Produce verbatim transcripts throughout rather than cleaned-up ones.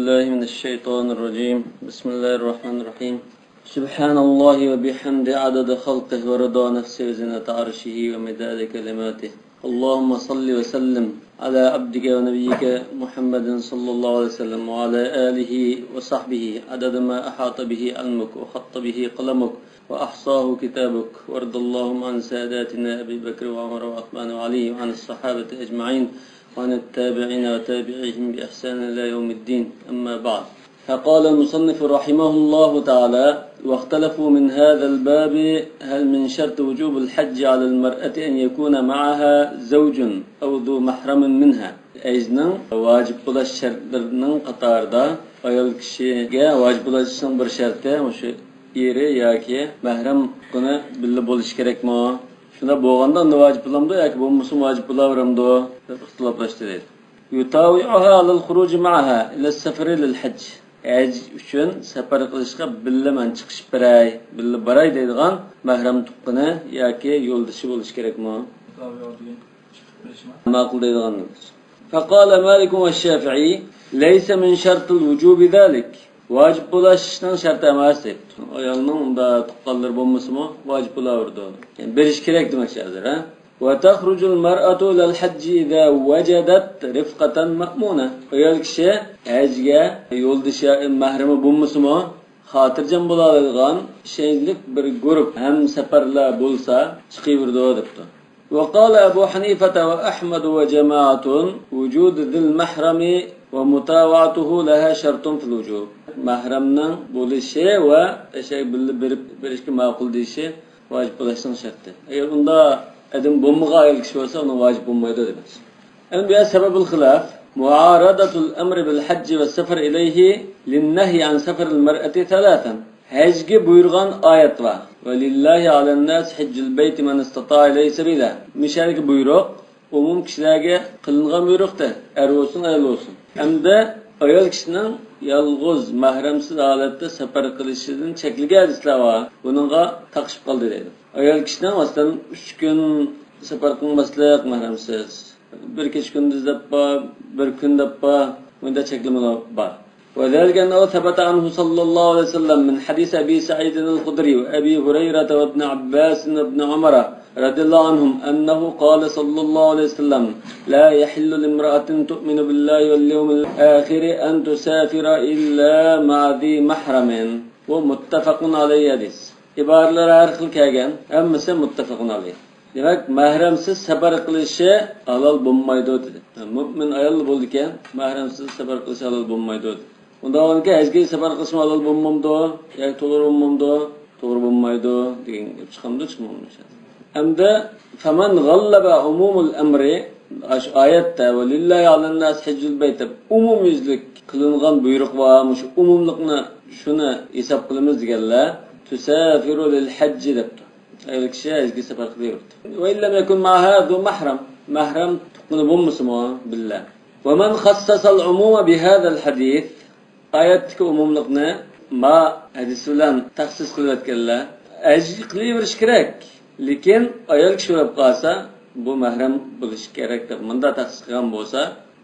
بالله من الشيطان الرجيم. بسم الله الرحمن الرحيم. سبحان الله وبحمده عدد خلقه ورضا نفسه وزنة عرشه ومداد كلماته. اللهم صل وسلم على عبدك ونبيك محمد صلى الله عليه وسلم وعلى آله وصحبه عدد ما أحاط به علمك وخط به قلمك وأحصاه كتابك، وارض اللهم عن ساداتنا أبي بكر وعمر وعثمان وعلي وعن الصحابة أجمعين وعن التابعين وتابعيهم بإحسان إلى يوم الدين. أما بعد، فقال المصنف رحمه الله تعالى: واختلفوا من هذا الباب، هل من شرط وجوب الحج على المرأة أن يكون معها زوج أو ذو محرم منها؟ ھەجنىڭ ۋاجىپ بولاش شەرتلىرىنىڭ قاتارىدا ئايال كىشىگە ۋاجىپ بولۇشنىڭ بىر شەرتى مۇشۇ ئېرى ياكى مەھرەم تۇغقىنى بىللە بولۇشى كېرەكمۇ؟ شۇنداق بولغاندا ئۇندا ۋاجىپ بولامدۇ ياكى بولمىسىمۇ ۋاجىپ بولاۋېرەمدۇ دەپ ئىختىلاپلاشتى دەيدۇ. يتاوعها على الخروج معها إلى السفر للحج. ھەج ئۈچۈن سەپەر قىلىشقا بىللە مەن چىقىشىپ بېرەي، بىللە باراي دەيدىغان مەھرەم تۇغقىنى ياكى يولدىشى بولۇشى كېرەكمۇ؟ ماقۇل دەيدىغان. فقال مالك والشافعي: ليس من شرط الوجوب ذلك. ۋاجىپ بولۇشنىڭ شەرتى ئەمەس دەيدۇ. ئايالنىڭ ئۇندا تۇغقانلىرى بولمىسىمۇ ۋاجىپ بولاۋېرىدۇ. يەنى بېرىش كېرەك دېمەكچى ھازىر، ھە؟ وتخرج المرأة إلى الحج إذا وجدت رفقة مأمونة. ئايال كىشى ھەجگە يولدىشى، مەھرىمى بولمىسىمۇ، خاتىرجەم بولالايدىغان ئىشەنچلىك بىر گۇرۇپ ھەمسەپەرلەر بولسا چىقىۋېرىدۇ دەپتۇ. وقال أبو حنيفة وأحمد وجماعة: وجود ذي المحرم ومتابعته لها شرط في الوجوب. مەھرەمنىڭ بولۇشى ۋە ئەشەگە بىللە بېرىپ بېرىشكە ماقۇل دېيىشى ۋاجىپ بولۇشنىڭ شەرتى. ئەگەر ئۇنداق ئادەم بولمىغان ئايال كىشى بولسا، ئۇنىڭ ۋاجىپ بولمايدۇ دېمەكچى. ئەمدى بۇ يەردە سبب الخلاف: معارضة الأمر بالحج والسفر إليه للنهي عن سفر المرأة ثلاثا. ھەجگە بۇيرۇغان ئايەت بار. ولله على الناس حج البيت من استطاع إليه سبيلا. مۇشۇ يەردىكى بۇيرۇق ئومۇم كىشىلەرگە قىلىنغان بۇيرۇقتى، ئەر بولسۇن، ئايال بولسۇن. ھەمدە ئايال كىشىنىڭ يالغۇز، مەھرەمسىز ھالەتتە سەپەر قىلىشىدىن چەكلىگەن ھەدىسلەر بار. بۇنىڭغا تاقىشىپ قالدى دەيدۇ. ئايال كىشىنىڭ، مەسىلەن، ئۈچ كۈن سەپەر قىلماسلىق مەھرەمسىز، بىر كېچە كۈندۈز دەپ بار، بىر كۈن دەپ بار، بۇنداق چەكلىمىلەر بار. وذلك أنه ثبت عنه صلى الله عليه وسلم من حديث أبي سعيد الخدري وأبي هريرة وابن عباس وابن عمر رضي الله عنهم أنه قال صلى الله عليه وسلم: لا يحل لامرأة تؤمن بالله واليوم الآخر أن تسافر إلا مع ذي محرم. بۇ مۇتتەپەقۇن ئەلەيھى ھەدىس. ئىبارىلەر ھەر خىل كەلگەن، ھەممىسى مۇتتەپەقۇن ئەلەيھى. دېمەك، مەھرەمسىز سەپەر قىلىشى ھالال بولمايدۇ دېدى. مۇئمىن ئايال بولىدىكەن، مەھرەمسىز سەپەر قىلىشى ھالال بولمايدۇ دېدى. ئۇنداق بولغانكەن، ھەجگە سەپەر قىلىشمۇ ھالال بولمامدۇ؟ ياكى توغرا بولمامدۇ؟ توغرا بولمايدۇ دېگەن گەپ چىقامدۇ، چىقمامدۇ؟ ھەمدە فمن غلب عموم الأمر، ئاشۇ ئايەتتە ولله على الناس حج البيت دەپ ئومۇميۈزلۈك قىلىنغان بۇيرۇق بار، مۇشۇ ئومۇملۇقنى، شۇنى ھېساب قىلىمىز دېگەنلەر تسافر للحج دەپتۇ. ئايال كىشى ھەجگە سەپەر قىلىۋېرىدۇ. وإن لم يكن معها ذو محرم، مەھرەم تۇغقىنى بولمىسىمۇ بىللە. ومن خصص العموم بهذا الحديث، ئايەتتىكى ئومۇملۇقنى ما ھەدىس بىلەن تەخسىس قىلىۋەتكەنلەر، ھەج قىلىۋېرىش كېرەك، لېكىن ئايال كىشى بولۇپ قالسا، بۇ مەھرەم بولۇشى كېرەك دەپ مۇنداق تەخسىس قىلغان بولسا،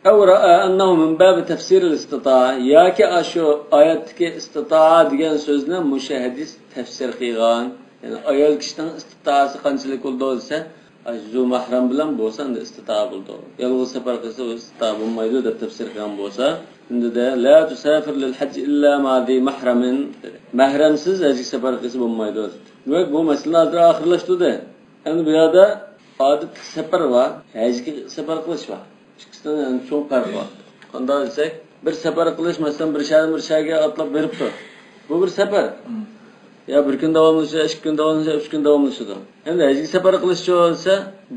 أو رأى أنه من باب تفسير الاستطاعة، ياكى ئاشۇ ئايەتتىكى ئىستىتائە دېگەن سۆزنى مۇشۇ ھەدىس تەپسىر قىلغان. يەنى ئايال كىشىنىڭ ئىستىتائەسى قانچىلىك بولىدۇ دېسە، ئاشۇ زۇ مەھرەم بىلەن بولسا ئەمدى ئىستىتائە بولىدۇ. يالغۇز سەپەر قىلسا ئۇ ئىستىتائە بولمايدۇ دەپ تەپسىر قىلغان بولسا، ئەمدى دە، لا تسافر للحج إلا مع ذي محرم دېدى. مەھرەمسىز ھەجگە سەپەر قىلسا بولمايدۇ دېدى. دېمەك، بۇ مەسىلە ھازىر ئاخىرلاشتۇردى. ئەمدى بۇ يەردە ئادەتتىكى سەپەر بار، ھەجگە سەپەر قىلىش بار. ئىككىسىنىڭ يەنە چوڭ پەرقى بار. قانداق دېسەك، بىر سەپەر قىلىش، مەسىلەن، بىر شەھەردىن بىر شەھەرگە ئاتلاپ بېرىپ تۇر. بۇ بىر سەپەر. مم. يا بىر كۈن داۋاملىشىدۇ، ئىككى كۈن داۋاملىشىدۇ، ئۈچ كۈن داۋاملىشىدۇ. ئەمدى ھەجگە سەپەر قىلىشچۇ دېسە،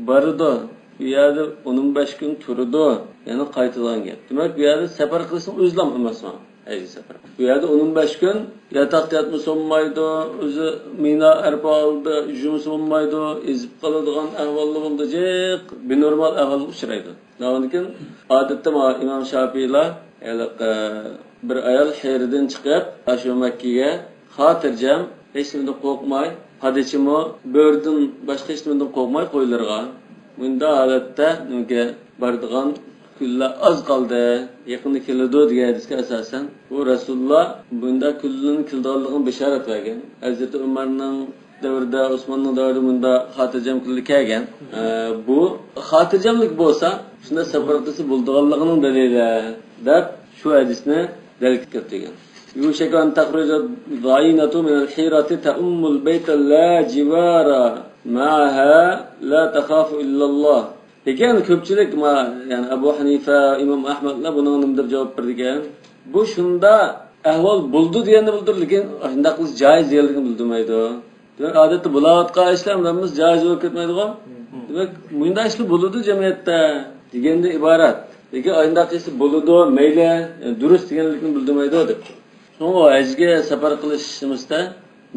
بارىدۇ. بۇ يەردە ئون، ئون بەش كۈن تۇرىدۇ. يەنە قايتىدىغان گەپ. دېمەك، بۇ يەردە سەپەر قىلىشنىڭ ئۆزى لام ئەمەسمۇ؟ ھەجگە سەپەر. بۇ يەردە ئون، ئون بەش كۈن ياتاقتا ياتمىسا بولمايدۇ، ئۆزى مىنا، ئەرپا ئالدىدا يۈرمىسە بولمايدۇ، ئېزىپ قالىدىغان ئەھۋاللار بولىدۇ، جىق بىنورمال ئەھۋالغا ئۇچرايدۇ. ئۇنىڭدىن كېيىن ئادەتتە مانا ئىمام شاپىئىلا ھېلىقى بىر ئايال ھىرادىن چىقىپ، ئاشۇ مەككىگە خاتىرجەم، ھېچنېمىدىن قورقماي، پادىچىمۇ، بۆرىدىن باشقا ھېچنېمىدىن قورقماي قويلىرىغا. مۇنداق ھالەتتە نېمىگە بارىدىغان كۈنلەر ئاز قالدى، يېقىندا كېلىدۇ دېگەن ھەدىسكە ئاساسەن، بۇ رەسۇلۇللا بۇنداق كۈنلەرنىڭ كېلىدىغانلىقىنى بېشارەت بەرگەن. ھەزرىتى ئۆمەرنىڭ دەۋرىدە، ئوسماننىڭ دەۋرىدە مۇنداق خاتىرجەم كۈنلەر كەلگەن. ئە، بۇ خاتىرجەملىك بولسا، شۇنداق سەپەر قىلسا بولىدىغانلىقىنىڭ دەلىلى، دەپ شۇ ھەدىسنى دەلىل كەلتۈرگەن. يوشك أن تخرج الضعينة من الحيرة تؤم البيت لا جوار معها لا تخاف إلا الله. لېكىن كۆپچىلىك، ما-، يەنى ئەبۇ ھەنىفە، ئىمام ئەھمەدلەر بۇنىڭغا نېمىدەپ جاۋاب بېرىدىكەن؟ بۇ شۇنداق ئەھۋال بولىدۇ دېگەننى بىلدۈرىدۇ، لېكىن شۇنداق قىلىش جائىز دېگەنلىكىنى بىلدۈرمەيدۇ. دېمەك، ئادەتتە بولاۋاتقان ئىشلار ھەممىمىز جائىز بولۇپ كەتمەيدىغۇ؟ دېمەك، مۇنداق ئىشلار بولىدۇ جەمئىيەتتە دېگەندىن ئىبارەت. لېكىن ئاينداق ئىشلار بولىدۇ، مەيلى، دۇرۇس دېگەنلىكنى بىلدۈرمەيدۇ دەپتۇ. شۇڭا ئۇ ھەجگە سەپەر قىلىشىمىزدا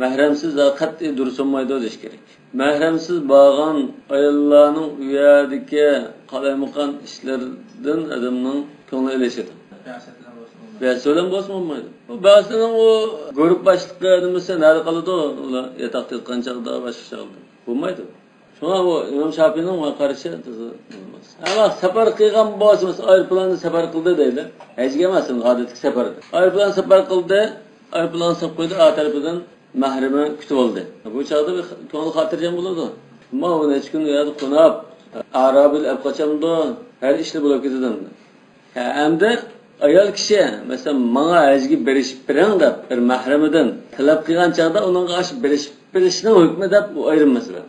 مەھرەمسىز قەتئىي دۇرۇس بولمايدۇ دېيىش كېرەك. مەھرەمسىز بارغان ئاياللارنىڭ ئۇ يەردىكى قالايمىقان ئىشلىرىدىن ئادەمنىڭ كۆڭلى ئېلىشىدۇ. بەزى بىلەن بولسا بولمايدۇ. بۇ بەزىنىڭ ئۇ گۇرۇپ باشلىقى نېمىسى نەدە قالىدۇ؟ ئۇلار ياتاقتا ياتقان چاغدا، باشقا چاغدا. بولمايدۇ. شۇڭا بۇ ئىمام شاپىينىڭ قارىشى تازا بولماس. ئەمما سەپەر قىلغان بولسا، مەسىلەن، ئايروپىلاندا سەپەر قىلدى دەيلى. ھەجگە ئەمەس، ئادەتتىكى سەپەردە. ئايروپىلان سەپەر قىلدى، ئايروپىلان سېلىپ قويدى، ئا تەرىپىدىن مەھرىمى كۈتۈپ ئالدى. بۇ چاغدا بىر كۆڭۈل خاتىرجەم بولىدۇ. ئەمما ئۇ نەچچە كۈن ئۇ يەردە قوناپ، ئارابىلەپ قاچامدۇ، ھەر ئىشلا بولۇپ كېتىدۇ ئەمدى. ھە، ئەمدى ئايال كىشى، مەسىلەن، ماڭا ھەجگە بېرىشىپ بېرىڭ دەپ، بىر مەھرىمىدىن تەلەپ قىلغان چاغدا، ئۇنىڭغا ئاشۇ بېرىشىپ بېرىشنىڭ ھۆكمى دەپ، ئۇ ئايرىم مەسىلە.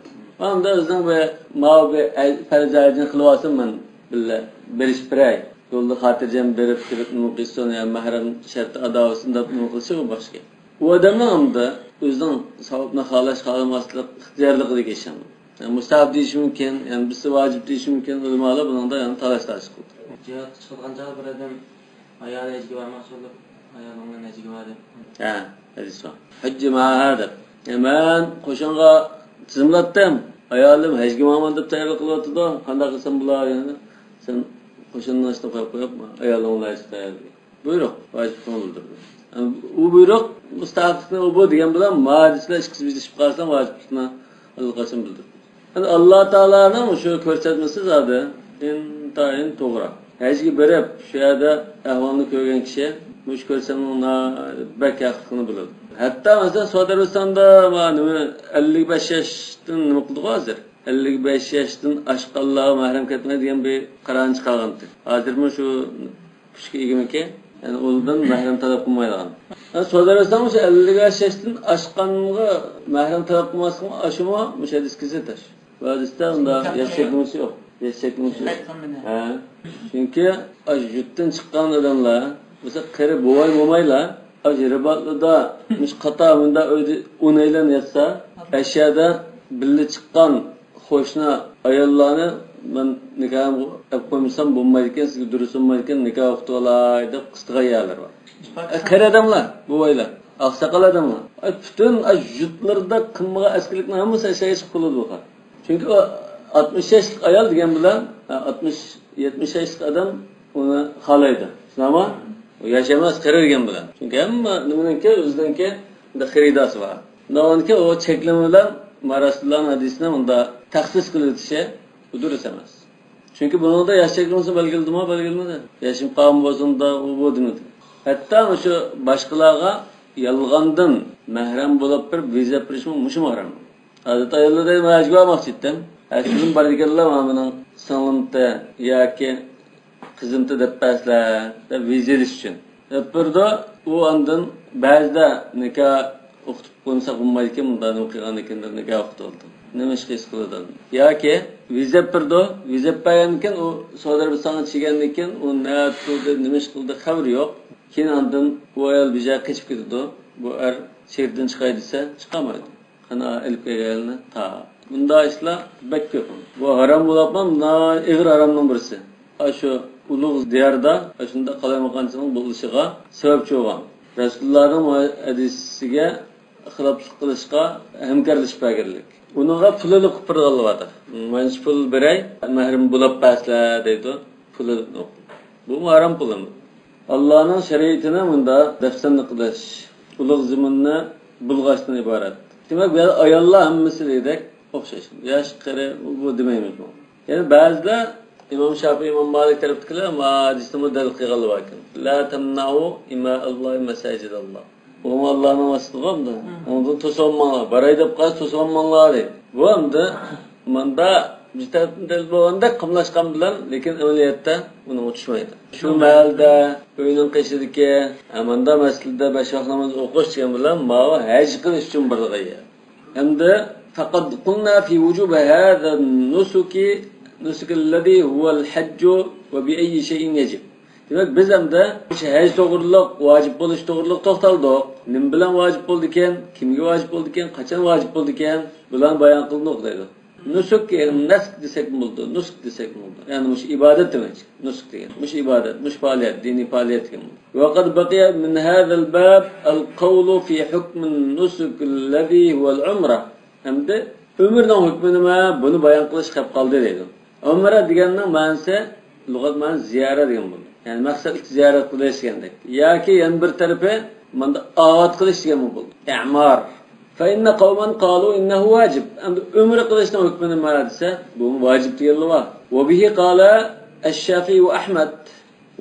ئەمدى ئۆزىنىڭ بىر، ماۋۇ بىر ھەج-، پەرز ھەجىنى قىلىۋالسۇن، مەن بىللە بېرىشىپ بېرەي. يولدا خاتىرجەم بېرىپ، كېلىپ نېمە قىلسۇن، يا مەھرەم شەرتى ئادا بولسۇن دەپ نېمە قىلىشى، ئۇ باشقا گەپ. ئۇ ئادەمنىڭ ئەمدى ئۆزىنىڭ ساۋابنى خالاش، خالىماسلىق ئىختىيارلىقىدىكى ئىش ئەمدى. يەنى مۇستەھەب دېيىشى مۇمكىن، يەنى بىرسى ۋاجىپ دېيىشى مۇمكىن، ئۆلىمالار بۇنىڭدا يەنە تالاش-تارتىش قىلدى. جىھادقا چىقىدىغان چاغدا بىر ئادەم ئايالى ھەجگە بارماقچى بولۇپ، ئايالىڭ بىلەن ھەجگە بار دەپ. ھە، ھەدىس بار. ھەججى مەھا دەپ. يەنى مەن قوشۇنغا تىزىملاتتىم، ئايالىم ھەجگە ماڭىمەن دەپ تەييارلىق قىلىۋاتىدۇ، قانداق قىلسام بولار؟ يەنى سەن قوشۇننىڭ ئىچىدە قويۇپ قويۇپ، ئايالىڭ بىلەن ھەجگە تەييارلىق. بۇيرۇق، ۋاجىپلىقنى بىلدۈرىدۇ. ئۇ بۇيرۇق مۇستەھەقلىقنى ئۇ بۇ دېگەن بىلەن مۇھاجىرلار ئىككىسى بىلىشىپ قالسا، ۋاجىپلىقنى ئاللىقاچان بىلدۈردى. ئەمدى ئاللا تائالانىڭ شۇ كۆرسەتمىسى زادى ئىنتايىن توغرا. ھەجگە بېرىپ، شۇ يەردە ئەھۋالنى كۆرگەن كىشى مۇشۇ كۆرسەتمىنىڭ نا-، بەك ھەقلىقىنى بىلىدۇ. ھەتتا مەسىلەن، سوئۇدى ئەرەبىستاندا ما-، نېمە، ئەللىك بەش ياشتىن نېمە قىلدىغۇ ھازىر؟ ئەللىك بەش ياشتىن ئاشقانلارغا مەھرەم كەتمەيدۇ دېگەن بىر قارارنى چىقارغانتى. ھازىرمۇ شۇ كۈچكە ئىگىمىكى؟ يەنى ئۇلدىن مەھرەم تەلەپ قىلمايدىغان. يەنى سوئۇدى ئەرەبىستانمۇ شۇ ئەللىك بەش ياشتىن ئاشقانغا مەھرەم تەلەپ قىلماسلىقمۇ، ئاشۇمۇ مۇشۇ ھەدىسكە زىت ئاش. بۇ ھەدىستە ئۇنداق ياش چەكلىمىسى يوق. ياش چەكلىمىسى يوق. ھە. چۈنكى ئاشۇ يۇرتتىن چىققان ئادەملار، مەسىلەن، قېرى بوۋاي مومايلار، ئاشۇ رىباتلىدا مۇشۇ قاتار مۇنداق ئۆيدە ئون ئايلان ياتسا، ئەشيادا بىللە چىققان قوشنا ئاياللارنى مەن نىكاھىمغا ئەپ قويمىسام بولمايدىكەن، سىزگە دۇرۇس بولمايدىكەن، نىكاھ ئوقۇتۇۋالاي دەپ قىستىغان يەرلەر بار. ئە، قېرى ئادەملەر، بوۋايلار، ئاقساقال ئادەملەر. ئە، پۈتۈن، ئە، يۇرتلىرىدا قىلمىغان ئەسكىلىكنى ھەممىسى ئەشياغا چىقىپ قالىدۇ بۇ. چۈنكى ئۇ ئاتمىش ياشلىق ئايال دېگەن بىلەن، ئە، ئاتمىش، يەتمىش ياشلىق ئادەم ئۇنى خالايدۇ. شۇنداقمۇ؟ ئۇ ياش ئەمەس، قېرى دېگەن بىلەن. چۈنكى ھەممە نېمىنىڭكى ئۆزىنىڭكى خېرىداسى بار. شۇنداقكى ئۇ چەكلىمە بىلەن رەسۇلۇللانىڭ ھەدىسىنى ئۇنداق تەخسىس قىلىۋېتىشى بۇ دۇرۇس ئەمەس. چۈنكى بۇنىڭدا ياش چەكلىمىسىنى بەلگىلىدىمۇ، بەلگىلىمىدى؟ ياشىم قالغان بولسۇن دا، ئۇ بۇ دېمىدى. ھەتتا مۇشۇ باشقىلارغا يالغاندىن مەھرەم بولۇپ بېرىپ ۋىزا بېرىشمۇ مۇشۇمۇ ھارام. ئادەتتە ئاياللار دەيدۇ، مەن ھەجگە بارماقچى ئىدىم. ھەجگىدىن بارىدىكەنلا، مانا مېنىڭ سىڭلىمتى ياكى قىزىمتى دەپ بەرسىلە دەپ ۋىزا ئېلىش ئۈچۈن. دەپ بېرىدۇ. ئۇ ئاندىن بەزىدە نىكاھ ئوقۇتۇپ قويمىساق بولمايدىكەن، مۇنداق نېمە قىلغاندىكىن دەپ نىكاھ ئوقۇتۇۋالىدۇ. نېمە ئىش قىلسا قىلىدۇ. ياكى ۋىزا بېرىدۇ. ۋىزا بەرگەندىن كېيىن ئۇ سودا ئەرەبىستانغا چىگەندىن كېيىن ئۇ نەدە تۇردى، نېمە ئىش قىلدى، خەۋىرى يوق. كېيىن ئاندىن ئۇ ئايال بىر جايغا قېچىپ كېتىدۇ. بۇ ئەر شېھىردىن چىقاي دېسە، چىقالمايدۇ. قانا ئېلىپ كەلگەنلىرىنى تا. بۇنداق ئىشلار بەك كۆپ. بۇ ھارام بولۇپمۇ، مۇنداق ئېغىر ھارامنىڭ بىرسى. ئاشۇ ئۇلۇغ دىياردا ئاشۇنداق قالايمىقانچىلىقنىڭ بولۇشىغا سەۋەبچى بولغان. رەسۇلۇللانىڭ ھەدىسىگە خىلاپلىق قىلىشقا ھەمكارلىشىپ بەرگەنلىك. ئۇنىڭغا پۇل ئېلىپ قىلىپ بېرىدىغانلار بار. مانچە پۇل بېرەي، مەھرىم بولاپ بەرسىلە دەيدۇ. پۇل ئېلىپ. بۇمۇ ھارام پۇل ئەمدى. ئاللانىڭ شەرىئىتىنى مۇنداق دەپسەندە قىلىش، ئۇلۇغ زېمىننى بۇلغاشتىن ئىبارەت. دېمەك، بۇ يەردە ئاياللار ھەممىسى دېگۈدەك ئوخشاش. ياش، قېرى، ئۇ، بۇ دېمەيمىز بۇ. يەنى بەزىلەر ئىمام شافىئى، ئىمام مالىك تەرەپتىكىلەر ما ھەدىستىمۇ دەلىل قىلغانلار باركەن. لا تەمنەئۇ ئىمائاللاھى مەساجىداللاھ. ئۇمۇ ئاللانىڭ مەسچىتى بولامدۇ؟ ئۇنىڭدىن توسۇۋالماڭلار. باراي دەپ قالسا توسۇۋالماڭلار دەيدۇ. بۇ ئەمدى ماندا بىر تەرەپتىن دەلىل بولغاندەك قاملاشقان بىلەن، لېكىن ئەمەلىيەتتە ئۇنىڭغا چۈشمەيدۇ. شۇ مەھەلدە، ئۆينىڭ قېشىدىكى، ھە، ماندا مەسچىتتە بەش ۋاق ناماز ئوقۇش دېگەن بىلەن ماۋۇ ھەج قىلىش ئۈچۈن بارىدىغان يەر. ئەمدى فقد قلنا في وجوب هذا النسك، نسك الذي هو الحج وبأي شيء يجب. دېمەك، بىز ئەمدى مۇشۇ ھەج توغرىلىق، ۋاجىپ بولۇش توغرىلىق توختالدۇق. نېمە بىلەن ۋاجىپ بولىدىكەن، كىمگە ۋاجىپ بولىدىكەن، قاچان ۋاجىپ بولىدىكەن، بۇلارنى بايان قىلدۇق دەيدۇ. نۇسۇك، يەنى نەسك دېسەكمۇ بولىدۇ، نۇسۇك دېسەكمۇ بولىدۇ. يەنى مۇشۇ ئىبادەت دېمەكچى. نۇسۇك دېگەن مۇشۇ ئىبادەت، مۇشۇ پائالىيەت، دىنىي پائالىيەت دېگەن بولىدۇ. وقد بقي من هذا الباب القول في حكم النسك الذي هو العمرة. ئەمدى ئۆمرىنىڭ ھۆكمى نېمە؟ بۇنى بايان قىلىش قېلىپ قالدى دەيدۇ. ئۆمرە دېگەننىڭ مەنىسى، لۇغەت مەنىسى زىيارەت دېگەن بولىدۇ. يەنى مەقسەتلىك زىيارەت قىلىش دېگەندەك. ياكى يەنە بىر تەرىپى ماندا ئاۋات قىلىش دېگەنمۇ بولىدۇ. ئىمار. فإن قوما قالوا إنه واجب. ئەمدى ئۆمرە قىلىشنىڭ ھۆكمى نېمە دېسە، بۇ ۋاجىپ دېگەنلەر بار. وبه قال الشافعي وأحمد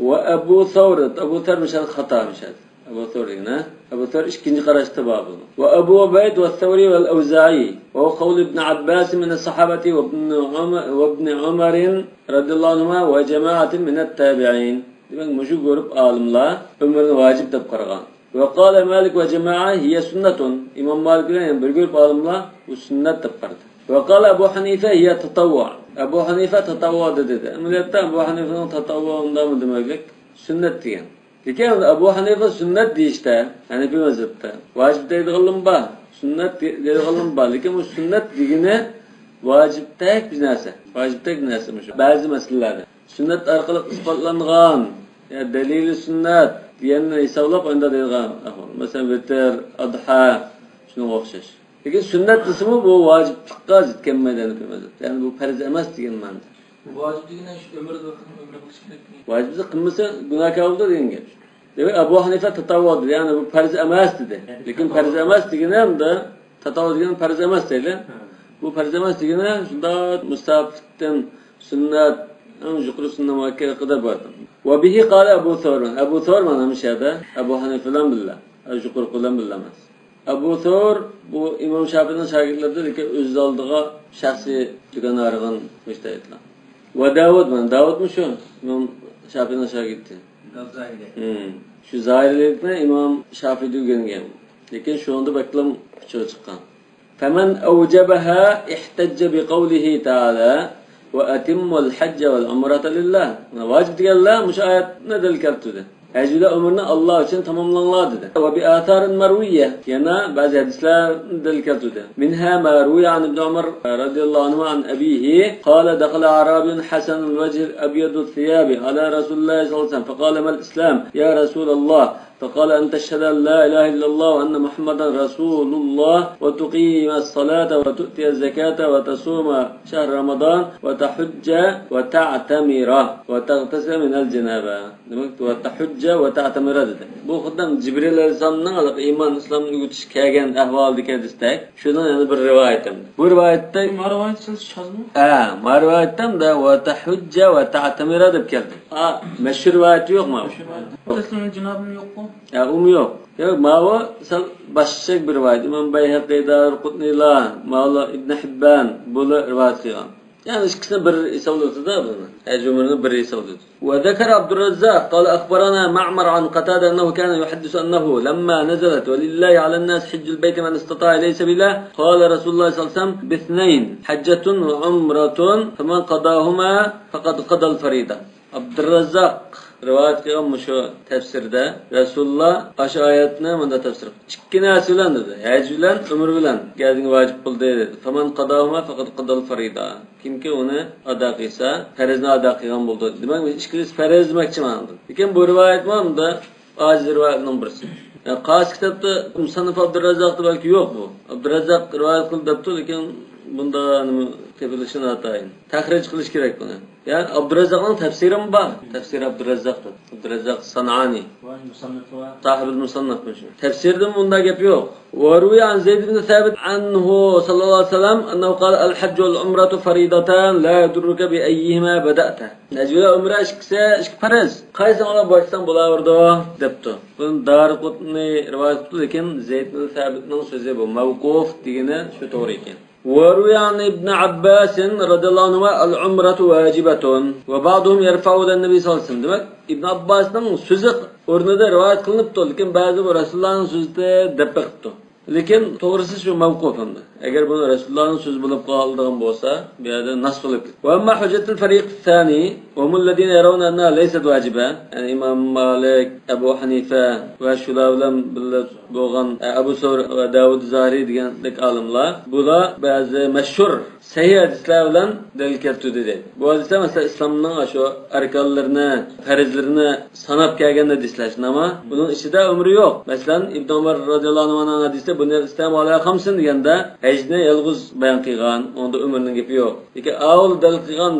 وأبو ثور. ئەبۇ سەۋر مىشەل خاتا مىشەل. ئەبۇ سەۋر دېگەن، ھە؟ ئەبۇ سەۋر ئىككىنچى قاراشتا بار بۇ. وأبو عبيد والثوري والأوزاعي. وهو قول ابن عباس من الصحابة وابن عمر، وابن عمر رضي الله عنهما وجماعة من التابعين. دېمەك، مۇشۇ گۇرۇپ ئالىملار ئۆمرىنى ۋاجىپ دەپ قارىغان. وقال مالك وجماعة هي سنة. ئىمام مالىك بىلەن يەنە بىر گۇرۇپ ئالىملار بۇ سۈننەت دەپ قارىدى. وقال أبو حنيفة هي تطوع. ئەبۇ ھەنىفە تاتەۋۋۇ دېدى. ئەمەلىيەتتە ئەبۇ ھەنىفىنىڭ تاتەۋۋۇ ئۇنداقمۇ دېمەكلىك، سۈننەت دېگەن. لېكىن ئەبۇ ھەنىفە سۈننەت دېيىشتە، ھەنىفىي مەزھەپتە ۋاجىپ دەيدىغانلىرىمۇ بار، سۈننەت دەيدىغانلىرىمۇ بار. لېكىن بۇ سۈننەت دېگىنى ۋاجىپتەك بىر نەرسە. ۋاجىپتەك بىر نەرسە مۇشۇ بەزى مەسىلىلەردە. سۈننەت ئارقىلىق ئىسپاتلانغان، يا دەلىلى سۈننەت دېگەننى ھېسابلاپ ئانداق دەيدىغان ئەھۋال. مەسىلەن، ۋىتىر، ئادھا، شۇنىڭغا ئوخشاش. لېكىن سۈننەت دېسىمۇ بۇ ۋاجىپلىققا زىت كەلمەيدۇ، ھەنىفىي مەزھەپتە. يەنى بۇ پەرز ئەمەس دېگەن مەنىدە. ۋاجىپ دېگىنى شۇ ئۆمرىدە بىر قېتىم ئۆمرە قىلىش كېرەكمۇ؟ ۋاجىپنى قىلمىسا گۇناھكار بولىدۇ دېگەن گەپ. دېمەك، ئەبۇ ھەنىفە تاتەۋۋۇ دېدى، يەنى بۇ پەرز ئەمەس دېدى. لېكىن پەرز ئەمەس دېگىنى ھەمدە تاتەۋۋۇ دېگەن پەرز ئەمەس دەيلى. بۇ پەرز ئەمەس دېگىنى شۇنداق مۇستەھەبتىن سۈننەت، ئەڭ يۇقىرى سۈننەت مۇئەككەدە قەدەر بار. وبه قال أبو ثور. ئەبۇ سەۋر مانا مۇشۇ يەردە ئەبۇ ھەنىفە بىلەن بىللە. يۇقىرىقى بىلەن بىللە ئەمەس. ئەبۇ سەۋر بۇ ئىمام شافىئىنىڭ شاگىرتلىرىدىن، لېكىن ئۆزى ئالدىغا شەخسىي دۇكان ئاچقان مۇجتەھىدلار. ۋە داۋۇد، مانا داۋۇدمۇ شۇ ئىمام شافىئىنىڭ شاگىرتى. ئەز-زاھىرى. ھىم. شۇ زاھىرىيلىكنى ئىمام شافىئىدىن ئۆگەنگەن. لېكىن شۇنىڭدا بەكلا ئۇچىغا چىققان. فمن أوجبها احتج بقوله تعالى وأتموا الحج والعمرة لله. ۋاجىپ دېگەنلەر مۇشۇ ئايەتنى دەلىل كەلتۈردى. ھەج بىلەن ئۆمرىنى ئاللا ئۈچۈن تاماملاڭلار دېدى. وبآثار مروية. يەنە بەزى ھەدىسلەرنى دەلىل كەلتۈردى. منها ما روي عن ابن عمر رضي الله عنهما عن أبيه قال دخل أعرابي حسن الوجه أبيض الثياب على رسول الله صلى الله عليه وسلم فقال ما الإسلام يا رسول الله؟ فقال أن تشهد أن لا إله إلا الله وأن محمدا رسول الله وتقيم الصلاة وتؤتي الزكاة وتصوم شهر رمضان وتحج وتعتمر وتغتسل من الجنابة. دېمەك، وتحج وتعتمر دېدى. بۇ خۇددى جىبرىل ئەلەيھىسسالامنىڭ ھېلىقى ئىمان ئىسلامنى ئۆگىتىشكە كەلگەن ئەھۋالىدىكى ھەدىستەك. شۇنىڭ يەنە بىر رىۋايىتى. بۇ رىۋايەتتە ما رىۋايەت سىز شازمۇ؟ ھە، ما رىۋايەتتە ۋە تەھۇججە ۋە تەتەمىرە دەپ كەلدى. ھا، مەشھۇر رىۋايەت يوقمۇ؟ مەشھۇر رىۋايەت. تەسلىمنىڭ جىنابىمۇ يوققۇ؟ يا، ئۇمۇ يوق. يا، ماۋۇ سەل باشقىچە بىر رىۋايەت. ئىمام بەيھەقى، دارىقۇتنىلا، ماۋۇلا ئىبن ھىببان، بۇلار رىۋايەت قىلغان. يەنى ئىككىسىنى بىر ھېسابلىۋېتىدۇ بۇنى. ھەج ئۆمرىنى بىر ھېسابلىۋېتىدۇ. وذكر عبد الرزاق قال أخبرنا معمر عن قتادة أنه كان يحدث أنه لما نزلت ولله على الناس حج البيت من استطاع إليه سبيلا قال رسول الله صلى الله عليه وسلم باثنين حجة وعمرة فمن قضاهما فقد قضى الفريضة. ئابدۇرراززاق رىۋايەت قىلغان مۇشۇ تەپسىرىدە رەسۇلۇللا ئاشۇ ئايەتنى مۇنداق تەپسىر قىلدى. ئىككى نەرسە بىلەن دېدى. ھەج بىلەن ئۆمرە بىلەن گەردىنگە ۋاجىپ قىلدى دېدى. فمن قضاهما فقد قضى الفريضة. كىمكى ئۇنى ئادا قىلسا، پەرزنى ئادا قىلغان بولىدۇ. دېمەك، ئىككىلىسى پەرز دېمەكچى مانا. لېكىن بۇ رىۋايەتمۇ ئاجىز رىۋايەتنىڭ بىرسى. يەنى قايسى كىتابتا مۇسەننىپ ئابدۇرراززاقتا بەلكى يوق بۇ. ئابدۇرراززاق رىۋايەت قىلدى دەپتۇ، لېكىن بۇندا نېمە تېپىلىشى ناتايىن. تەخرىج قىلىش كېرەك بۇنى. يەنى ئابدۇرەززاقنىڭ تەپسىرىمۇ بار. تەپسىرى ئابدۇرەززاق دەپ. ئابدۇرەززاق سانئانى. ساھىبىل مۇسەننەف مۇشۇ. تەپسىردىمۇ بۇنداق گەپ يوق. وروي عن زيد بن ثابت عنه صلى الله عليه وسلم أنه قال: الحج والعمرة فريضتان لا يضرك بأيهما بدأت. ھەج بىلەن ئۆمرە ئىككىسى ئىككى پەرز. قايسىڭغا باشلىساڭ بولاۋېرىدۇ، دەپتۇ. بۇنى دارىقۇتنى رىۋايەت قىپتۇ، لېكىن زەيد بىن سابىتنىڭ سۆزى بۇ، مەۋقۇف دېگىنى شۇ توغرا ئىكەن. وروي عن ابن عباس رضي الله عنهما: العمرة واجبة، وبعضهم يرفعه إلى النبي صلى الله عليه وسلم. دېمەك، ئىبن ئابباسنىڭ سۆزى ئورنىدا رىۋايەت قىلىنىپتۇ، لېكىن بەزى بۇ رەسۇلۇللانىڭ سۆزى دەپ بېقىپتۇ. لېكىن توغرىسى شۇ، مەۋقۇف ئەمدى. ئەگەر بۇنى رەسۇلۇللانىڭ سۆزى بولۇپ قالىدىغان بولسا، بۇ يەردە ناس بولۇپ كېتىدۇ. وأما حجة الفريق الثاني، هم الذين يرون أنها ليست واجبة. يەنى ئىمام مالىك، ئەبۇ ھەنىفە ۋە شۇلار بىلەن بىللە بولغان، ئە، ئەبۇ سەۋر ۋە داۋۇد زاھىرى دېگەندەك ئالىملار، بۇلار بەزى مەشھۇر سەھىھ ھەدىسلەر بىلەن دەلىل كەلتۈردى دەيدۇ. بۇ ھەدىسلەر، مەسىلەن، ئىسلامنىڭ ئاشۇ ئەركانلىرىنى، پەرزلىرىنى ساناپ كەلگەن ھەدىسلەر، شۇنداقمۇ؟ بۇنىڭ ئىچىدە ئۆمرى يوق. مەسىلەن، ئىبن ئۆمەر رەزىياللاھۇ ئەنھۇنىڭ ھەدىسىدە بۇنيل ئىسلامۇ ئەلا خەمسىن دېگەندە، ھەجنى يالغۇز بايان قىلغان، ئۇندا ئۆمرىنىڭ گېپى يوق. لېكىن ئاۋۋال دەلىل قىلغان،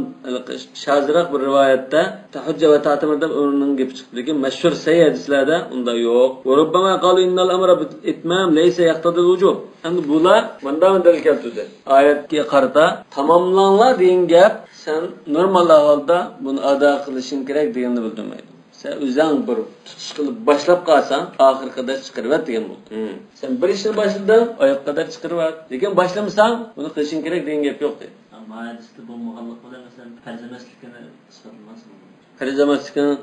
شازراق بىر رىۋايەتتە تەھۇججە ۋە تەتەمىر دەپ ئۆمرىنىڭ گېپى چىقتى. لېكىن مەشھۇر سەھىھ ھەدىسلەردە ئۇنداق يوق. ورۇببەما قالۇ ئىننەل ئەمرە بىل ئىتمام لەيسە يەقتەزىل ۋۇجۇب. ئەمدى بۇلار مۇنداق دەلىل كەلتۈردى. ئايەتكە قارىتا تاماملاڭلار دېگەن گەپ، سەن نورمال ئەھۋالدا بۇنى ئادا قىلىشىڭ كېرەك دېگەننى بىلدۈرمەيدۇ. سەن ئۆزۈڭ بىر تۇتۇش قىلىپ باشلاپ قالساڭ، ئاخىرقى دەرس چىقىرىۋەت دېگەن بولدى. مم. سەن بىر ئىشنى باشلىدىڭ، ئاياغقا قەدەر چىقىرىۋەت. لېكىن باشلىمىساڭ، بۇنى قىلىشىڭ كېرەك دېگەن گەپ يوق دەيدۇ. ئەمما ھەدىستە بولمىغانلىق بىلەن، مەسىلەن، پەرز ئەمەسلىكىنى ئىسپاتلىماس. پەرز ئەمەسلىكىنى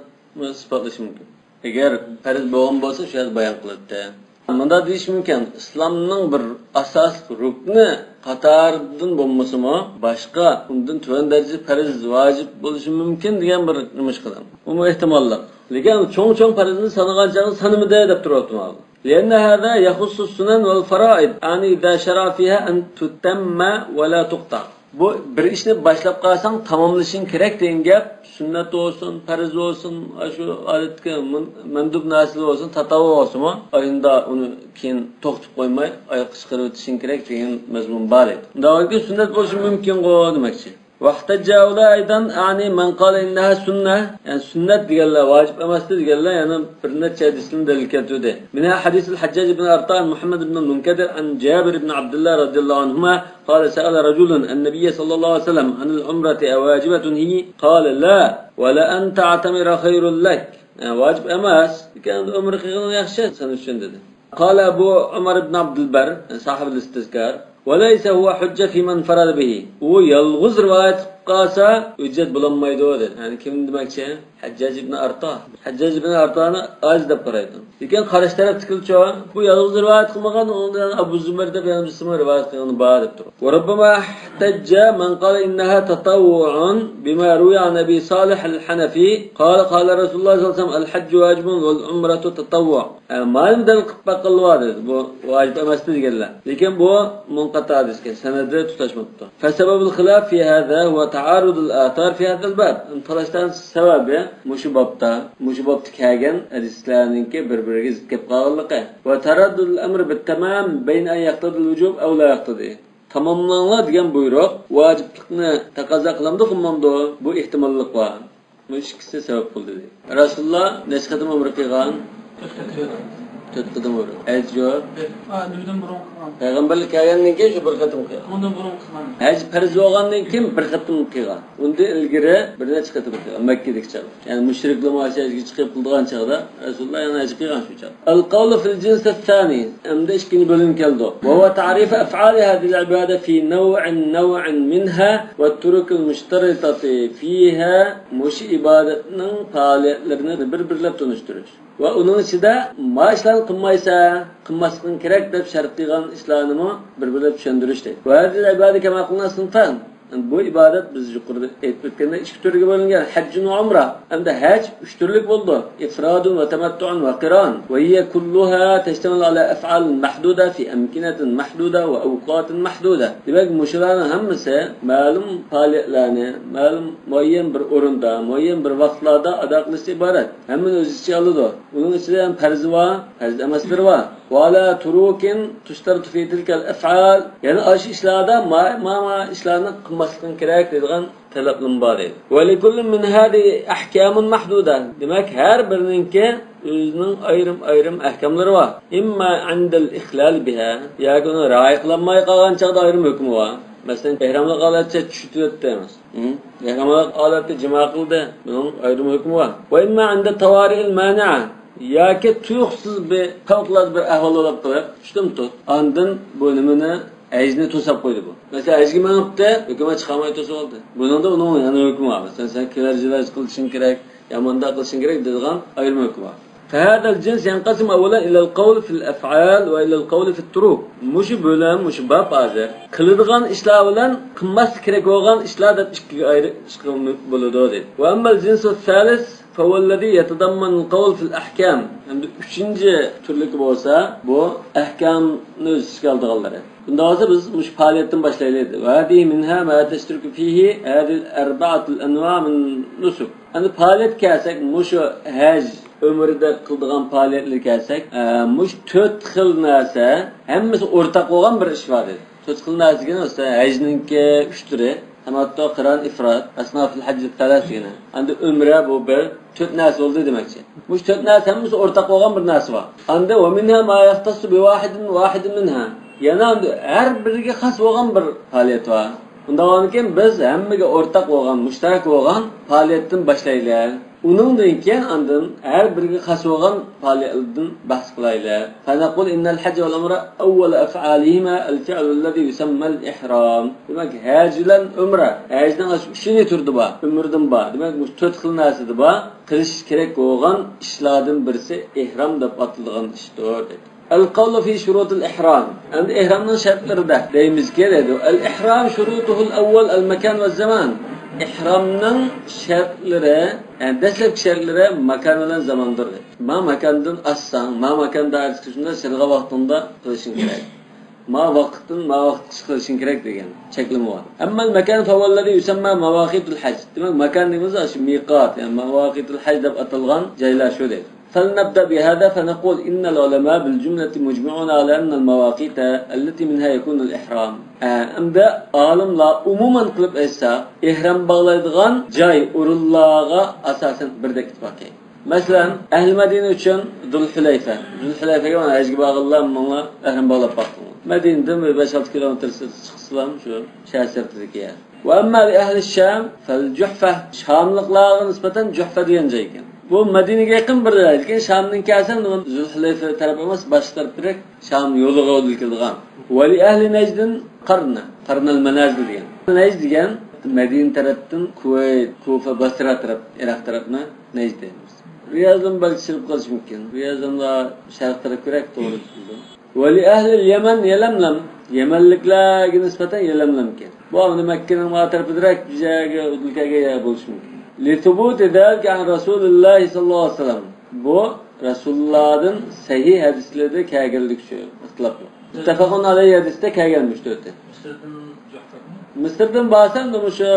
ئىسپاتلىشى مۇمكىن. ئەگەر پەرز بولغان بولسا، شۇ يەردە بايان قىلاتتى. مۇنداق دېيىش مۇمكىن، ئىسلامنىڭ بىر ئاساسلىق رۇكنى قاتارىدىن بولمىسىمۇ، باشقا ئۇندىن تۆۋەن دەرىجىدە پەرز، ۋاجىپ بولۇشى مۇمكىن دېگەن بىر نېمە ئىش قىلىڭ. ئۇمۇ ئېھتىماللىق. لېكىن چوڭ-چوڭ پەرزنى سانىغان چاغدا سانىمىدى دەپ تۇرۇۋاتىمەن. لأن هذا يخص السنن والفرائض، يعني إذا شرع فيها أن تتم ولا تقطع. بۇ بىر ئىشنى باشلاپ قالساڭ، تاماملىشىڭ كېرەك دېگەن گەپ، سۈننەت بولسۇن، پەرز بولسۇن، ئاشۇ ئادەتتىكى مۇن-، مەندۇب نەرسىلەر بولسۇن، تاتاۋۇ بولسىمۇ، ئاينىدا ئۇنى كېيىن توختىتىپ قويماي، ئاياغقا چىقىرىۋېتىشىڭ كېرەك دېگەن مەزمۇن بار ئىدى. ئۇنداق بولغاندىكىن سۈننەت بولۇشى مۇمكىنغۇ دېمەكچى. واحتج هؤلاء أيضا، أعني من قال إنها سنة، يەنى سۈننەت دېگەنلەر، ۋاجىپ ئەمەستۇر دېگەنلەر يەنە بىر نەچچە ھەدىسنى دەلىل كەلتۈردى. منها حديث الحجاج بن أرطاة عن محمد بن المنكدر عن جابر بن عبد الله رضي الله عنهما قال سأل رجل النبي صلى الله عليه وسلم عن العمرة أواجبة هي؟ قال لا، ولأن تعتمر خير لك. يەنى ۋاجىپ ئەمەس، لېكىن ئەمدى ئۆمرە قىلغىنىڭ ياخشى سەن ئۈچۈن دېدى. قال أبو عمر بن عبد البر، صاحب الاستذكار، وليس هو حجة في من انفرد به. ئۇ يالغۇز رىۋايەت قىلىپ قالسا ھۆججەت بولالمايدۇ دېدى. يەنى كىم دېمەكچى؟ ھەججاج ئىبن ئارتا. ھەججاج ئىبن ئارتانى ئاجىز دەپ قارايدۇ. لېكىن قارشى تەرەپتىكىلەرچۇ؟ بۇ يالغۇز رىۋايەت قىلمىغان، ئۇنىڭدىن ئەبۇ زۇبەير دەپ يەنە بىرسىمۇ رىۋايەت قىلغىنى بار دەپ تۇرۇپ. وربما احتج من قال إنها تتطوع بما روي عن أبي صالح الحنفي قال قال رسول الله صلى الله عليه وسلم الحج واجب والعمرة تطوع. ئە، مانا دەل قىلىپ باققانلار بار دېدى. بۇ ۋاجىپ ئەمەستى دېگەنلەر. لېكىن بۇ مۇنقەتە ھەدىسكەن، سەنەدى تۇتاشماپتۇ. فسبب الخلاف في هذا هو تعارض الآثار في هذا الباب. تالاشنىڭ سەۋەبى مۇشۇ بابتا، مۇشۇ بابتا كەلگەن ھەدىسلەرنىڭكى بىر-بىرىگە زىت كېلىپ قالغانلىقى. وتردد الأمر بالتمام بين أن يقتضي الوجوب أو لا يقتضي. تاماملاڭلار دېگەن بۇيرۇق ۋاجىپلىقنى تەقەززا قىلامدۇ، قىلمامدۇ؟ بۇ ئېھتىماللىق بار. بۇ ئىككىسى سەۋەب قىلدى دەيدۇ. رەسۇلۇللا نەچچە قېتىم ئۆمرە قىلغان؟ تۆت قېتىم ئۆمرە. ھەج يوق. ھە، نېمىدىن بۇرۇن قىلغان؟ پەيغەمبەرلىك كەلگەندىن كېيىن شۇ بىر قېتىم قىلغان. ئۇندىن بۇرۇن قىلغان. ھەج پەرز بولغاندىن كېيىن بىر قېتىم قىلغان. ئۇندىن ئىلگىرى بىر نەچچە قېتىم قىلغان مەككىدىكى چاغدا. يەنى مۇشرىكلار مۇشۇ ھەجگە چىقىپ قىلىدىغان چاغدا رەسۇلۇللا يەنە ھەج قىلغان شۇ چاغدا. القول في الجنس الثاني. ئەمدى ئىككىنچى بۆلۈم كەلدى. وهو تعريف أفعال هذه العبادة في نوع نوع منها والطرق المشترطة فيها. مۇشۇ ئىبادەتنىڭ پائالىيەتلىرىنى بىر-بىرلەپ تونۇشتۇرۇش. ۋە ئۇنىڭ ئىچىدە ما ئىشلارنى قىلمايسەن، قىلماسلىقىڭ كېرەك دەپ شەرت قىلغان ئىشلارنىمۇ بىر-بىرلەپ چۈشەندۈرۈش دەيدۇ. وهذه العبادة كما قلنا صنفان. بۇ ئىبادەت بىز يۇقىرىدا ئېيتىپ ئۆتكەندەك ئىككى تۈرگە بۆلۈنگەن، حج ۋە ئۇمرە. ئەمدى ھەج ئۈچ تۈرلۈك بولىدۇ. إفراد وتمتع وقران. وهي كلها تشتمل على أفعال محدودة في أمكنة محدودة وأوقات محدودة. دېمەك، مۇشۇلارنىڭ ھەممىسى مەلۇم پائالىيەتلەرنى، مەلۇم مۇئەييەن بىر ئورۇندا، مۇئەييەن بىر ۋاقىتلاردا ئادا قىلىشتىن ئىبارەت. ھەممىنى ئۆز ئىچىگە ئالىدۇ. ئۇنىڭ ئىچىدە ھەم پەرزى بار، پەرز ئەمەسلىرى بار. وعلى ترك تشترط في تلك الأفعال، يەنى ئاشۇ ئىشلاردا ما، ما، ما ئىشلارنى قىلماسلىقىڭ كېرەك دەيدىغان تەلەپلىمە بار دەيدۇ. ولكل من هذه أحكام محدودة. دېمەك، ھەر بىرىنىڭكى ئۆزىنىڭ ئايرىم-ئايرىم ئەھكاملىرى بار. إما عند الإخلال بها، ياكى ئۇنى رىئايە قىلالماي قالغان چاغدا ئايرىم ھۆكمى بار. مەسىلەن، ئېھراملىق ھالەتتە چۈشۈتۈۋەتتى ئەمەس. ھە؟ ئېھراملىق ھالەتتە جىما قىلدى. بۇنىڭ ئايرىم ھۆكمى بار. وإما عند الطوارئ المانعة، ياكى تۇيۇقسىز بىر پەۋقۇلئاددە بىر ئەھۋال بولۇپ قېلىپ، چۈشتىمۇ تۇت. ئاندىن بۇ نېمىنى، ھەجنى توساپ قويدى بۇ. مەسىلەن، ھەجگە مېڭىپتۇ، ھۆكۈمەت چىقارماي توسۇۋالدى. بۇنىڭدا ئۇنىڭ يەنە ھۆكمى بار. مەسىلەن، سەن كىرەر جىلەر قىلىشىڭ كېرەك، يا مۇنداق قىلىشىڭ كېرەك دەيدىغان ئايرىم ھۆكمى بار. فهذا الجنس ينقسم أولا إلى القول في الأفعال وإلى القول في التروك. مۇشۇ بۆلۈم، مۇشۇ باب ھازىر قىلىدىغان ئىشلار بىلەن قىلماسلىق كېرەك بولغان ئىشلار دەپ ئىككىگە ئايرىشقا بولىدۇ دەيدۇ. وأما الجنس الثالث فهو الذي يتضمن القول في الأحكام. ئەمدى ئۈچىنچى تۈرلۈكى بولسا، بۇ ئەھكامنى ئۆز ئىچىگە ئالىدىغانلىرى. بۇنداق بولسا، بىز مۇشۇ پائالىيەتتىن باشلايلى. وهذه منها ما تشترك فيه هذه الأربعة الأنواع من النسك. ئەمدى پائالىيەتكە كەلسەك، مۇشۇ ھەج، ئۆمرىدە قىلىدىغان پائالىيەتلەرگە كەلسەك، ئە، مۇشۇ تۆت خىل نەرسە ھەممىسى ئورتاق بولغان بىر ئىش بار دېدى. تۆت خىل نەرسە دېگەن، مەسىلەن، ھەجنىڭكى ئۈچ تۈرى، تەمەتتۇ، قىران، ئىفراد، أصناف الحج الثلاث دېگەن. ئەمدى ئۆمرە بۇ بىر، تۆت نەرسە بولدى دېمەكچى. مۇشۇ تۆت نەرسە ھەممىسى ئورتاق بولغان بىر نەرسە بار. ئاندىن ومنها ما يختص بواحد واحد منها. يەنە ئاندىن ھەر بىرىگە خاس بولغان بىر پائالىيەت بار. ئۇنداق بولغاندىكىن بىز ھەممىگە ئورتاق بولغان، مۇشتەرەك بولغان پائالىيەتتىن باشلايلى. ئۇنىڭدىن كېيىن ئاندىن ھەر بىرىگە خاس بولغان پائالىيەتلەردىن بەھس قىلايلى. فنقول إن الحج والعمرة أول أفعالهما الفعل الذي يسمى الإحرام. دېمەك، ھەج بىلەن ئۆمرە، ھەجنىڭ ئاشۇ ئۈچىنچى تۈرىدە بار، ئۆمرىدىن بار. دېمەك، مۇشۇ تۆت خىل نەرسىدە بار، قىلىش كېرەك بولغان ئىشلاردىن بىرسى ئېھرام دەپ ئاتىلىدىغان ئىشتۇر، دەيدۇ. القول في شروط الإحرام. ئەمدى ئېھرامنىڭ شەرتلىرىدە دەيمىزكى، دەيدۇ. الإحرام شروطه الأول المكان والزمان. ئېھرامنىڭ شەرتلىرى، يەنى دەسلەپكى شەرتلىرى ماكان بىلەن زاماندۇر، دەيدۇ. ما ماكاندىن ئاشساڭ، ما ماكان دائىرىسىگە كىرسەڭ، شەرئىي ۋاقتىڭدا قىلىشىڭ كېرەك. ما ۋاقىتتىن ما ۋاقىتقىچە قىلىشىڭ كېرەك دېگەن چەكلىمە بار. أما المكان فهو الذي يسمى مواقيت الحج. دېمەك، ماكان دېگىنىمىز شۇ مىقات، يەنى مواقيت الحج دەپ ئاتالغان جايلار شۇ، دەيدۇ. فلنبدأ بهذا فنقول إن العلماء بالجملة مجمعون على أن المواقيت التي منها يكون الإحرام. ئە، ئەمدى ئالىملار ئومۇمەن قىلىپ ئېيتساق، ئېھرام باغلايدىغان جاي، ئورۇنلارغا ئاساسەن بىردەك ئىتتىپاق كەلگەن. مەسىلەن، ئەھلى مەدىنە ئۈچۈن زۇلھۇلەيفە. زۇلھۇلەيفەگە مانا ھەجگە بارغانلار ماڭا ئەھرام باغلاپ باقتىڭلار. مەدىنىدىن بىر بەش ئالتە كىلومېتىر سىرتقا چىقسىلا شۇ شەھەر سىرتىدىكى يەر. وأما لأهل الشام فالجحفة. شاملىقلارغا نىسبەتەن جۇھفە دېگەن جاي ئىكەن. بۇ مەدىنىگە يېقىن بىر جاي. لېكىن شامدىن كەلسەڭ، زۇلھۇلەيفە تەرەپ ئەمەس، باشقا تەرەپتىرەك، شام يولىغا ئۇدۇل كېلىدىغان. ولأهل نجد قرن، قرن المنازل دېگەن. نەجد دېگەن مەدىنە تەرەپتىن كۇۋەيت، كۇفە، بەسرە تەرەپ، ئىراق تەرەپنى نەجد دەيمىز. رىيازدىن بەلكى سېلىپ قېلىشى مۇمكىن. رىيازدىن شەرق تەرەپكىرەك توغرا. ولأهل اليمن يلملم. يەمەنلىكلەرگە نىسبەتەن يەلەملەم ئىكەن. بۇ ئەمدى مەككىنىڭ ما تەرىپىدىرەك بىر جايغا ئۇدۇل كەلگەن يەر بولۇشى مۇمكىن. لثبوت ذلك عن رسول الله صلى الله عليه وسلم. بۇ رەسۇلۇللادىن سەھىھ ھەدىسلىرىدە كەلگەنلىك شۇ، ئىختىلاپ يوق. مۇتتەپەقۇن ئەلەيھى ھەدىستە كەلگەن مۇشۇ تۆتى. مىسىردىن جۇھفەمۇ؟ مىسىردىن بارسا ئەمدى مۇشۇ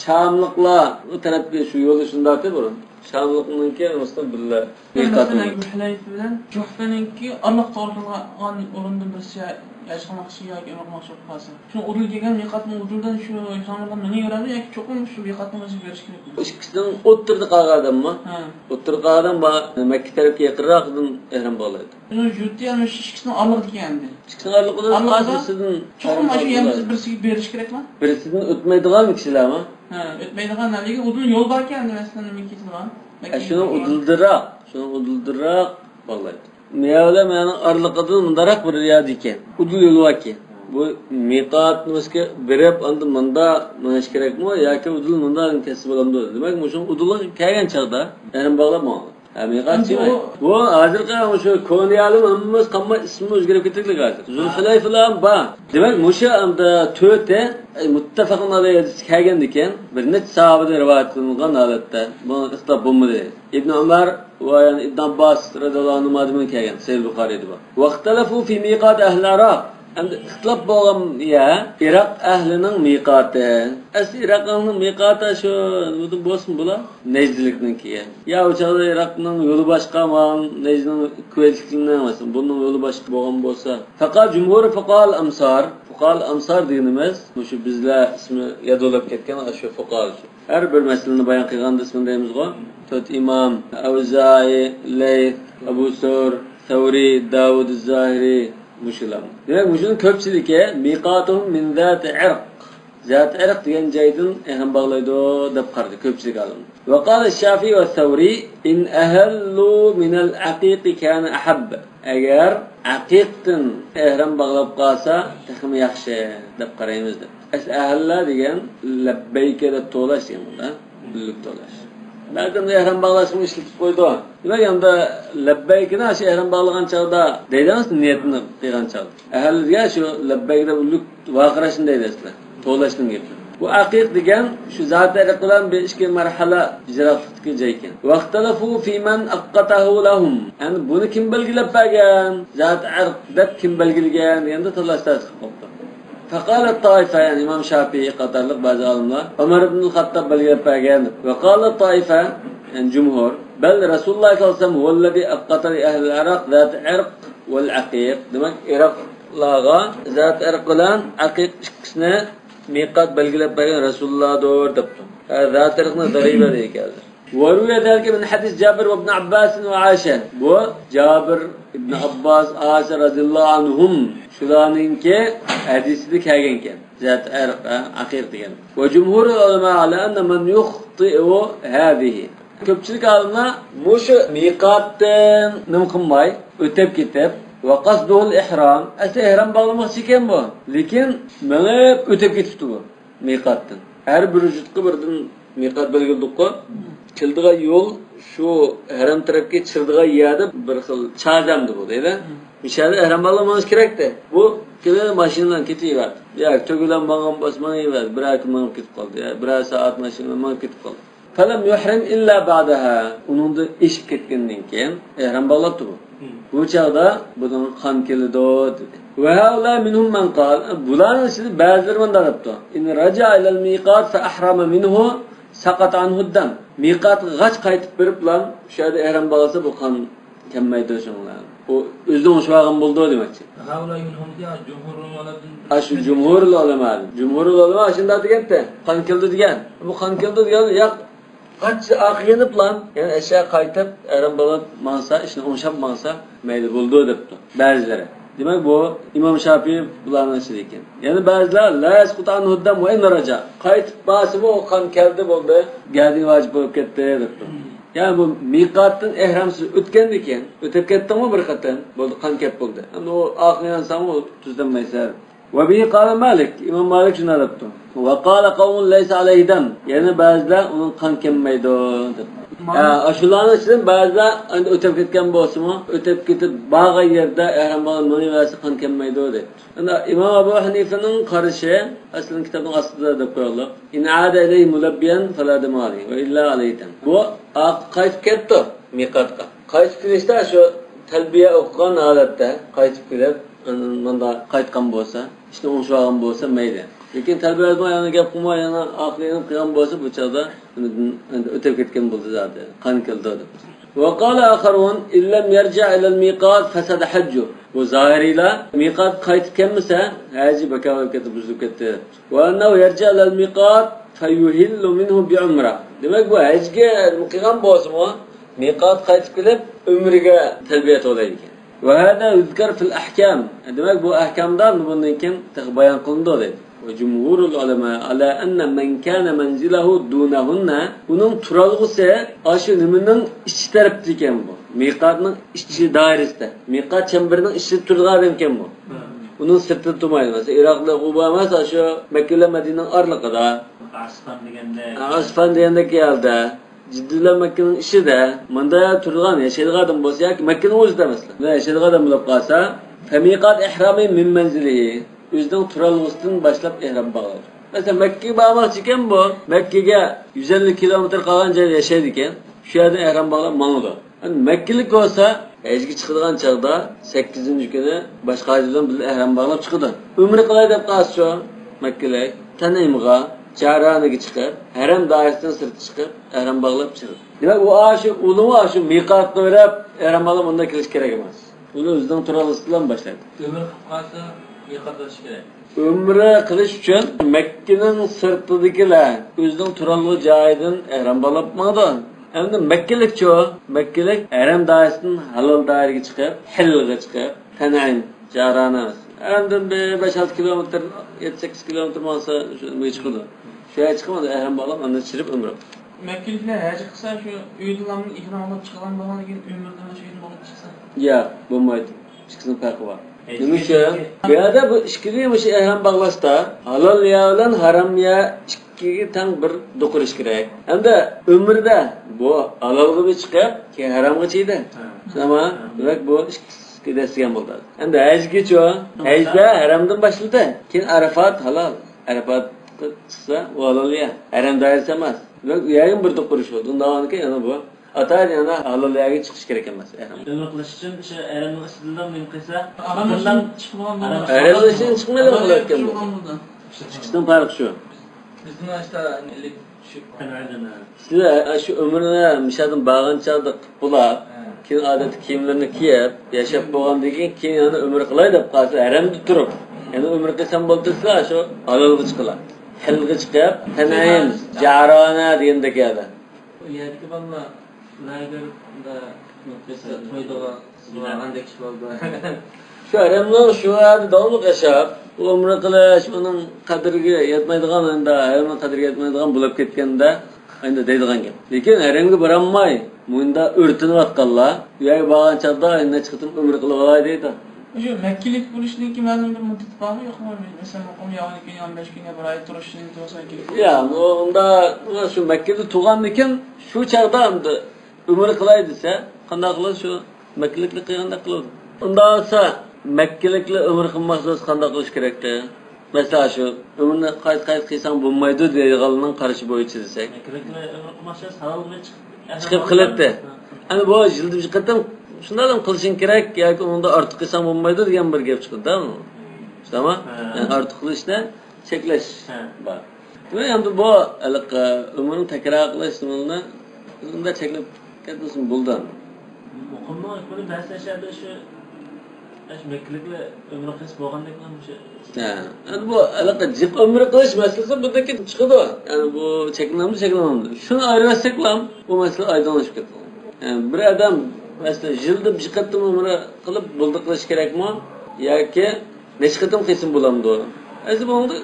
شاملىقلار ئۇ تەرەپكە شۇ يولى شۇنداقتى بۇرۇن. شاملىقنىڭكى ئۇنىڭ بىللە مىقاتى. مەسىلەن، زۇلھۇلەيفە بىلەن جۇھفەنىڭكى ئارىلىقتا ئولتۇرغان ئورۇندىن بىرسى ھەج قىلماقچى ياكى ئۆمرە قىلماقچى بولۇپ قالسا. شۇ ئۇدۇل كەلگەن مىقاتنىڭ ئۇدۇلىدىن شۇ ئېھراملىغا مېڭىۋېرەمدۇ ياكى چوقۇم شۇ مىقاتنىڭ ئۆزىگە بېرىش كېرەكمۇ؟ ئىككىسىنىڭ ئوتتۇرىدا قالغان ئادەممۇ؟ ھە. ئوتتۇرىدا قالغان ئادەم بار، مەككە تەرەپكە يېقىنراقىدىن ئېھرام باغلايدۇ. شۇنىڭ يۇرتى ئەمدى شۇ ئىككىسىنىڭ ئارىلىقىدىكەن ئەمدى. ئىككىسىنىڭ ئارىلىقىدا ئارىلىقىدا قايسىسىدىن چوقۇم ئاشۇ يەنە بىرسىگە بېرىش كېرەكما؟ بىرسىدىن ئۆتمەيدىغان كىشىلەرمۇ؟ ھە، ئۆتمەيدىغان، لېكىن ئۇدۇل يول باركەن ئەمدى، مەسىلەن، نېمە كېتىدىغان؟ ئە، شۇنىڭ ئۇدۇلدىراق، شۇنىڭ ئۇدۇلدىراق باغلايدۇ. مەۋلا مەنىڭ ئارىلىقىدىن مۇنداقراق بىر يەردىكەن. ئۇدۇل يول باركەن. بۇ مىقات نېمىسىگە بېرىپ، ئاندىن مۇندا مېڭىش كېرەكمۇ ياكى ئۇدۇل مۇندادىن كەتسە بولامدۇ؟ دېمەك، مۇشۇ ئۇدۇلغا كەلگەن چاغدا ئەھرام باغلاپ ماڭىدۇ. ھە، مىقات ئەمدى ئۇ بۇ ھازىرقى مۇشۇ كونىيالىم ھەممىمىز قالماي ئىسمى ئۆزگىرىپ كېتىكلىك ھازىر. زۇلھۇلەيفىلار بار. دېمەك، مۇشۇ ئەمدى تۆتى، ئەي، مۇتتەپەقۇن ئەلەيھى ھەدىس كەلگەندىكەن، بىر نەچچە ساھابىدىن رىۋايەتلەنگەن ھالەتتە، بۇ ئىختىلاپ بولمىدى. ئىبن ئۆمەر ۋە يەنە ئىبن ئابباس رەزىياللاھۇ ئەنھۇمادىن كەلگەن، سەھىھ بۇخارىيدا بار. واختلفوا في ميقات أهل العراق. ئەمدى ئىختىلاپ بولغان يەر ئىراق ئەھلىنىڭ مىقاتى. ئەسلى ئىراق ئەھلىنىڭ مىقاتى شۇ نېمىدىن بولسۇن بۇلار؟ نەجدىلىكنىڭكى. يا ئۇ چاغدا ئىراقنىڭ يولى باشقا، ماڭ نەجدنىڭ كۇۋەيتلىكنىڭ، مەسىلەن، بۇنىڭ يولى باشقا بولغان بولسا. فقال جمهور فقهاء الأمصار. فقهاء الأمصار دېگىنىمىز مۇشۇ بىزلەر ئىسمى يادلاپ كەتكەن شۇ فۇقاھا. ھەر بىر مەسىلىنى بايان قىلغاندا ئىسمىنى دەيمىزغۇ. تۆت ئىمام، ئەۋزائى، لەيس، ئەبۇ سۇر، سەۋرى، داۋۇد زاھىرى، مۇشۇلار. دېمەك، مۇشۇنىڭ كۆپچىلىكى مىقاتۇھۇم مىن زاتى ئىرق. زاتى ئىرق دېگەن جايدىن ئېھرام باغلايدۇ دەپ قارىدى كۆپچىلىك ئالىم. ۋەقالە شافىي ۋە سەۋرى، ئىن ئەھەللۇ مىنەل ئەقىقى كانە ئەھەببە. ئەگەر ئەقىقتىن ئېھرام باغلاپ قالسا، تېخىمۇ ياخشى دەپ قارايمىز دەپ. ئەسلى ئەھەللە دېگەن لەببەيكە دەپ توۋلاش دېگەن بۇندا. بىللىك توۋلاش. بەزىدە ئېھرام باغلاشنى ئىشلىتىپ قويىدۇ. دېمەك، ئەمدى لەببەيكىنى ئاشۇ ئېھرام باغلىغان چاغدا دەيدىغان نىيەتنى قىلغان چاغدا. ئەھەللە دېگەن شۇ لەببەيك دەپ بىللىك ۋارقىراشنى دەيدۇ ئەسلى. توۋلاشنىڭ گېپى. بۇ ئەقىق دېگەن شۇ زاتى ئىرق بىلەن بىر ئىككى مەرھەلە يىراقلىقتىكى جاي ئىكەن. ۋەختەلەفۇ فىمەن ئەققەتەھۇ لەھۇم. يەنى بۇنى كىم بەلگىلەپ بەرگەن؟ زاتى ئىرق دەپ كىم بەلگىلىگەن دېگەندە تالاش تارتىش قىلىپ قاپتۇ. فقالت طائفة، يەنى ئىمام شافىئى قاتارلىق بەزى ئالىملار، ئۆمەر ئىبنۇل خەتتاب بەلگىلەپ بەرگەن. وقالت طائفة، يەنى جۇمھۇر، بل رسول الله صلى الله عليه وسلم هو الذي أقت لأهل العراق ذات عرق والعقيق. دېمەك، ئىراقلارغا زاتى ئىرق بىلەن ئەقىق ئىككىسىنى مىقات بەلگىلەپ بەرگەن رەسۇلۇللاھدۇر دەپتۇ. ھە، زاتى ئىرقنى زەرىبە دېگەن. وروي ذلك من حديث جابر وابن عباس وعائشة. بۇ جابىر ئىبن ئابباس، ئائىشە رەزىياللاھۇ ئەنھۇم شۇلارنىڭكى ھەدىسىدە كەلگەنكەن. زاتى ئىرق، ئەقىق دېگەن. وجمهور العلماء على أن من يخطئ هذه. كۆپچىلىك ئالىملار مۇشۇ مىقاتتىن نېمە قىلماي ئۆتۈپ كېتىپ، وقصده الإحرام، ئەسلى ئېھرام باغلىماقچى ئىكەن بۇ. لېكىن مېڭىپ ئۆتۈپ كېتىپتۇ بۇ. مىقاتتىن. ھەر بىر ۋۇجۇدقا بىردىن مىقات بەلگىلىدۇققۇ. كېلىدىغان يول شۇ ھەرەم تەرەپكە چىرىدىغان يەردە بىر خىل چازەمدە بۇ دەيدۇ. مۇشۇ يەردە ئەھرام باغلىمىڭىز كېرەكتى. بۇ كېلىدۇ ماشىنا بىلەن كېتىۋەردى. يا تۆگە بىلەن ماڭغان بولسا ماڭىۋەردى. بىر ئەر كۈن مېڭىپ كېتىپ قالدى. يا بىرەر سائەت ماشىنا بىلەن مېڭىپ كېتىپ قالدى. فلم يحرم إلا بعدها. ئۇنىڭدىن ئېشىپ كەتكەندىن كېيىن ئېھرام باغلاپتۇ بۇ. بۇ چاغدا بۇنىڭغا قان كېلىدۇ دېدى. وهؤلاء منهم من قال، بۇلارنىڭ ئىچىدە بەزىلىرى مۇنداق دەپتۇ. إن رجع إلى الميقات فأحرم منه سقط عنه الدم. مىقاتقا غاچ قايتىپ بېرىپلا شۇ يەردە ئېھرام باغلىسا بۇ قان كەلمەيدۇ شۇڭلار. ئۇ ئۆزىنى ئوڭشىۋالغان بولىدۇ دېمەكچى. هؤلاء منهم دېگەن جۇمھۇرۇل ئۇلەما. ئاشۇ جۇمھۇرۇل ئۇلەما. جۇمھۇرۇل ئۇلەما شۇنداق دېگەنتى. قان كېلىدۇ دېگەن. بۇ قان كېلىدۇ دېگەن ياق. قاچا ئاخىرىنىپلا، يەنى ئەشيا قايتىپ، ئەرەن بولۇپ ماڭسا، ئىشنى ئوڭشاپ ماڭسا، مەيلى بولىدۇ دەپتۇ بەزىلىرى. دېمەك، بۇ ئىمام شافىئى بۇلارنىڭ ئىچىدە ئىكەن. يەنە بەزىلەر، لا يسقط عنه الدم وإن رجع. قايتىپ بارسىمۇ، ئۇ قان كەلدى، بولدى، گەدىنى ۋاجىپ بولۇپ كەتتى دەپتۇ. يەنى بۇ مىقاتتىن ئېھرامسىز ئۆتكەندىن كېيىن، ئۆتۈپ كەتتىڭمۇ بىر قېتىم، بولدى، قان كەپ بولدى. ئەمدى ئۇ ئاخىرىنى ئالساڭمۇ تۈزلەنمەيسەن. وبه قال مالك، ئىمام مالىك شۇنداق دەپتۇ. وقال قوم ليس عليه دم. يەنە بەزىلەر ئۇنىڭ قان كەلمەيدۇ دەپتۇ. ھە، ئاشۇلارنىڭ ئىچىدىن بەزىلەر ئەمدى ئۆتۈپ كەتكەن بولسىمۇ، ئۆتۈپ كېتىپ بارغان يەردە ئەھرام بولغان مېڭىۋەرسە قان كەلمەيدۇ دەپتۇ. ئەمدى ئىمام ئەبۇ ھەنىفىنىڭ قارىشى، ئەسلىدىن كىتابنىڭ ئاستىدا دەپ قويۇڭلار. إن عاد إليه ملبيا فلا دم عليه وإلا عليه دم. بۇ ئا-، قايتىپ كەپتۇ مىقاتقا. قايتىپ كېلىشتە شۇ تەلبىيە ئوقۇغان ھالەتتە قايتىپ كېلىپ، مۇنداق قايتقان بولسا، ئىشنى ئوڭشىۋالغان بولسا مەيلى. لېكىن تەلبىيە ئوقۇماي، يەنە گەپ قىلماي، يەنە ئاخىرىنى قىلغان بولسا، بۇ چاغدا ئۆتۈپ كەتكەن بولدى زادى. قان كېلىدۇ دەپ. وقال آخرون إن لم يرجع إلى الميقات فسد حجه. بۇ زاھىرىيلار مىقاتقا قايتىپ كەلمىسە، ھەجى بىكار بولۇپ كەتتى، بۇزۇلۇپ كەتتى. وأنه يرجع إلى الميقات فيهل منه بعمرة. دېمەك، بۇ ھەجگە قىلغان بولسىمۇ، مىقاتقا قايتىپ كېلىپ، ئۆمرىگە تەلبىيە توۋلايدىكەن. وهذا يذكر في الأحكام. دېمەك، بۇ ئەھكامدا بۇندىن كېيىن تېخى بايان قىلىنىدۇ دەيدۇ. وجمهور العلماء على أن من كان منزله دونهن، ئۇنىڭ تۇرالغۇسى ئاشۇ نېمىنىڭ ئىچى تەرەپتە ئىكەن بۇ. مىقاتنىڭ ئىچى دائىرىسىدە. مىقات چەمبىرىنىڭ ئىچىدە تۇرىدىغان ئادەم ئىكەن بۇ. ئۇنىڭ سىرتىدا تۇرمايدۇ. مەسىلەن، ئىراقلىق ئۇ بار ئەمەس، شۇ مەككە بىلەن مەدىنىنىڭ ئارىلىقىدا. ئاسفان دېگەندەك. ئاسفان دېگەندەك يەردە. جىددە بىلەن مەككىنىڭ ئىچىدە. مۇندا تۇرىدىغان، ياشايدىغان ئادەم بولسا ياكى مەككىنىڭ ئۆزىدە مەسىلەن. مۇندا ياشايدىغان ئادەم بولۇپ قالسا، فميقات إحرامه من منزله. ئۆزىنىڭ تۇرالغۇسىدىن باشلاپ ئېھرام باغلايدۇ. مەسىلەن، مەككىگە بارماقچى ئىكەن بۇ. مەككىگە يۈز ئەللىك كىلومېتىر قالغان جايدا ياشايدىكەن. شۇ يەردىن ئېھرام باغلاپ ماڭىدۇ. يەنى مەككىلىك بولسا، ھەجگە چىقىدىغان چاغدا سەككىزىنچى كۈنى باشقا ھاجى بىلەن بىللە ئەھرام باغلاپ چىقىدۇ. ئۆمرە قىلاي دەپ قالسىچۇ، مەككىلىك تەنئىمغا، جارانىگە چىقىپ، ھەرەم دائىرىسىدىن سىرتقا چىقىپ، ئەھرام باغلاپ چىقىدۇ. دېمەك، ئۇ ئاشۇ ئۇلىمۇ ئاشۇ مىقاتنى ئۆرەپ، ئەھرام باغلاپ ئۇنداق كېلىش كېرەك ئەمەس. ئۇنى ئۆزىنىڭ تۇرالغۇسىدىن باشلايدۇ. ئۆمرە قىلىپ قالسا، مىقات بولۇشى كېرەك. ئۆمرە قىلىش ئۈچۈن مەككىنىڭ سىرتىدىكىلەر ئۆزىنىڭ تۇرالغۇ جايىدىن ئەھرام باغلاپ ماڭىدۇ. ئەمدى مەككىلىكچۇ؟ مەككىلىك ھەرەم دائىرىسىدىن ھالال دائىرىگە چىقىپ، ھىلغا چىقىپ، تەنئىم، جارانە. ھەرەمدىن بىر بەش-ئالتە كىلومېتىر، يەتتە-سەككىز كىلومېتىر ماڭسا، شۇ ئۆمرىگە چىقىدۇ. شۇ يەرگە چىقىپ، ئەھرام باغلاپ، ئاندىن چىرىپ ئۆمرە. مەككىلىكلەر ھەج قىلسا، شۇ ئۆيدىنلا ئېھرام ئالاپ چىقىدىغان بولغاندىن كېيىن ئۆمرىدىن شۇ يەردىن بولۇپ چىقسا. ياق، بولمايدۇ. ئىككىسىنىڭ پەرقى بار. ھەج نېمە ئۈچۈن؟ بۇ يەردە بۇ ئىككىنى مۇشۇ ئەھرام باغلاشتا ھالال يەر بىلەن ھارام يەر ئىككىگە تەڭ بىر دوقۇرۇش كېرەك. ھەمدە ئۆمرىدە بۇ ھالالغا بىر چىقىپ، كېيىن ھارامغا چىقىدۇ. ھە. شۇنداقمۇ؟ ھە. دېمەك، بۇ ئىككىسى دەسسىگەن بولدى. ھەمدە ھەجگىچۇ؟ ھەجدە ھەرەمدىن باشلىدى. كېيىن ئارافات ھالال. ئارافاتقا چىقسا، ئۇ ھالال يەر. ھەرەم دائىرىسى ئەمەس. دېمەك، ئۇ يەرگىمۇ بىر دوقۇرۇش بولدى. ئۇنداق بولغاندىكىن يەنە بۇ ئاتايىن يەنە ھالال يەرگە چىقىش كېرەك ئەمەس ئەھرام. ئۆمرە قىلىش ئۈچۈن شۇ ھەرەمنىڭ ئىچىدىلا نېمە قىلسا، ھەرەمنىڭ ئىچىدىن چىقمايدىغان ھالەتكە بولىدۇ. چىقىشنىڭ پەرقى شۇ. بىزدىن ئاشتا ئىلىك چۈشۈپ. سىلەر شۇ ئۆمرىنى مىشادىن بارغان چاغدا قىلىپ بولاپ، ھە. كېيىن ئادەتتە كىيىملىرىنى كىيىپ، ياشاپ بولغاندىن كېيىن، كېيىن يەنە ئۆمرە قىلاي دەپ قالسا، ھەرەمدە تۇرۇپ، يەنە ئۆمرە قىلسام بولدى دېسىلە، شۇ ھالالغا چىقىلا. ھەلغا چىقىپ، تەنئىم، جارانە دېگەندەك يەردە. ئۇ يەردىكى بالىلار لاگېردا تويدىغان، ئاندەك ئىش بولدى. شۇ ھەرەمنىڭ شۇ يەردە داۋاملىق ياشاپ، ئۇ ئۆمرە قىلىش، ئۇنىڭ قەدرىگە يەتمەيدىغان، ئەمدى ھەرەمنىڭ قەدرىگە يەتمەيدىغان بولۇپ كەتكەندە، ئەمدى دەيدىغان گەپ. لېكىن ھەرەمگە بارالماي، مۇندا ئۆرتىنىۋاتقانلار، ئۇ يەرگە بارغان چاغدا نەچچە قېتىم ئۆمرە قىلىۋالاي دەيدۇ. شۇ مەككىلىك بولۇشنىڭكى مەلۇم بىر مۇددىتى بارمۇ، يوقمۇ؟ مەسىلەن، مۇقىم يەنە ئون كۈن، ئون بەش كۈن يا بىر ئاي تۇرۇشنى بولسا كېرەك. يا، ئۇندا شۇ مەككىدە تۇرغاندىكىن، شۇ چاغدا ئەمدى ئۆمرە قىلاي دېسە، قانداق قىلىدۇ؟ شۇ مەككىلىكلەر قىلغاندەك قىلىدۇ. ئۇنداق بولسا، مەككىلىكلەر ئۆمرە قىلماقچى بولسا قانداق قىلىش كېرەكتى؟ مەسىلەن، شۇ ئۆمرىنى قايتا-قايتا قىلساڭ بولمايدۇ دەيدىغانلارنىڭ قارىشى بويىچە دېسەك. مەككىلىكلەر ئۆمرە قىلماقچى بولسا ھالال بىلەن چىقىپ، چىقىپ قىلاتتى. ئەمدى بۇ يىلدا بىر قېتىم شۇنداقلا قىلىشىڭ كېرەك ياكى ئۇنىڭدىن ئارتۇق قىلساڭ بولمايدۇ دېگەن بىر گەپ چىقىدۇ-دە. شۇنداقمۇ؟ ھە. يەنى ئارتۇق قىلىشنى چەكلەش ھە. بار. دېمەك، ئەمدى بۇ ھېلىقى ئۆمرىنى تەكرار قىلىش نېمىنى بۇنداق چەكلەپ كەتمىسۇن بولدى. مۇقىمنىڭ ھۆكمىنى بەزى شەھەردە شۇ، شۇ مەككىلىكلەر ئۆمرە قىلىش بولغاندەك مۇشۇ. ھە. ئەمدى بۇ ھېلىقى جىق ئۆمرە قىلىش مەسىلىسى بۇندىكى چىقىدۇ. يەنى بۇ چەكلىنەمدۇ، چەكلىنمەمدۇ؟ شۇنى ئايرىۋەتسەكلا بۇ مەسىلە ئايدىڭلىشىپ كېتىدۇ. يەنى بىر ئادەم، مەسىلەن، يىلدا بىر قېتىم ئۆمرە قىلىپ بولدى قىلىش كېرەكمۇ ياكى نەچچە قېتىم قىلسىمۇ بولامدۇ؟ ئەسلى بۇنىڭدا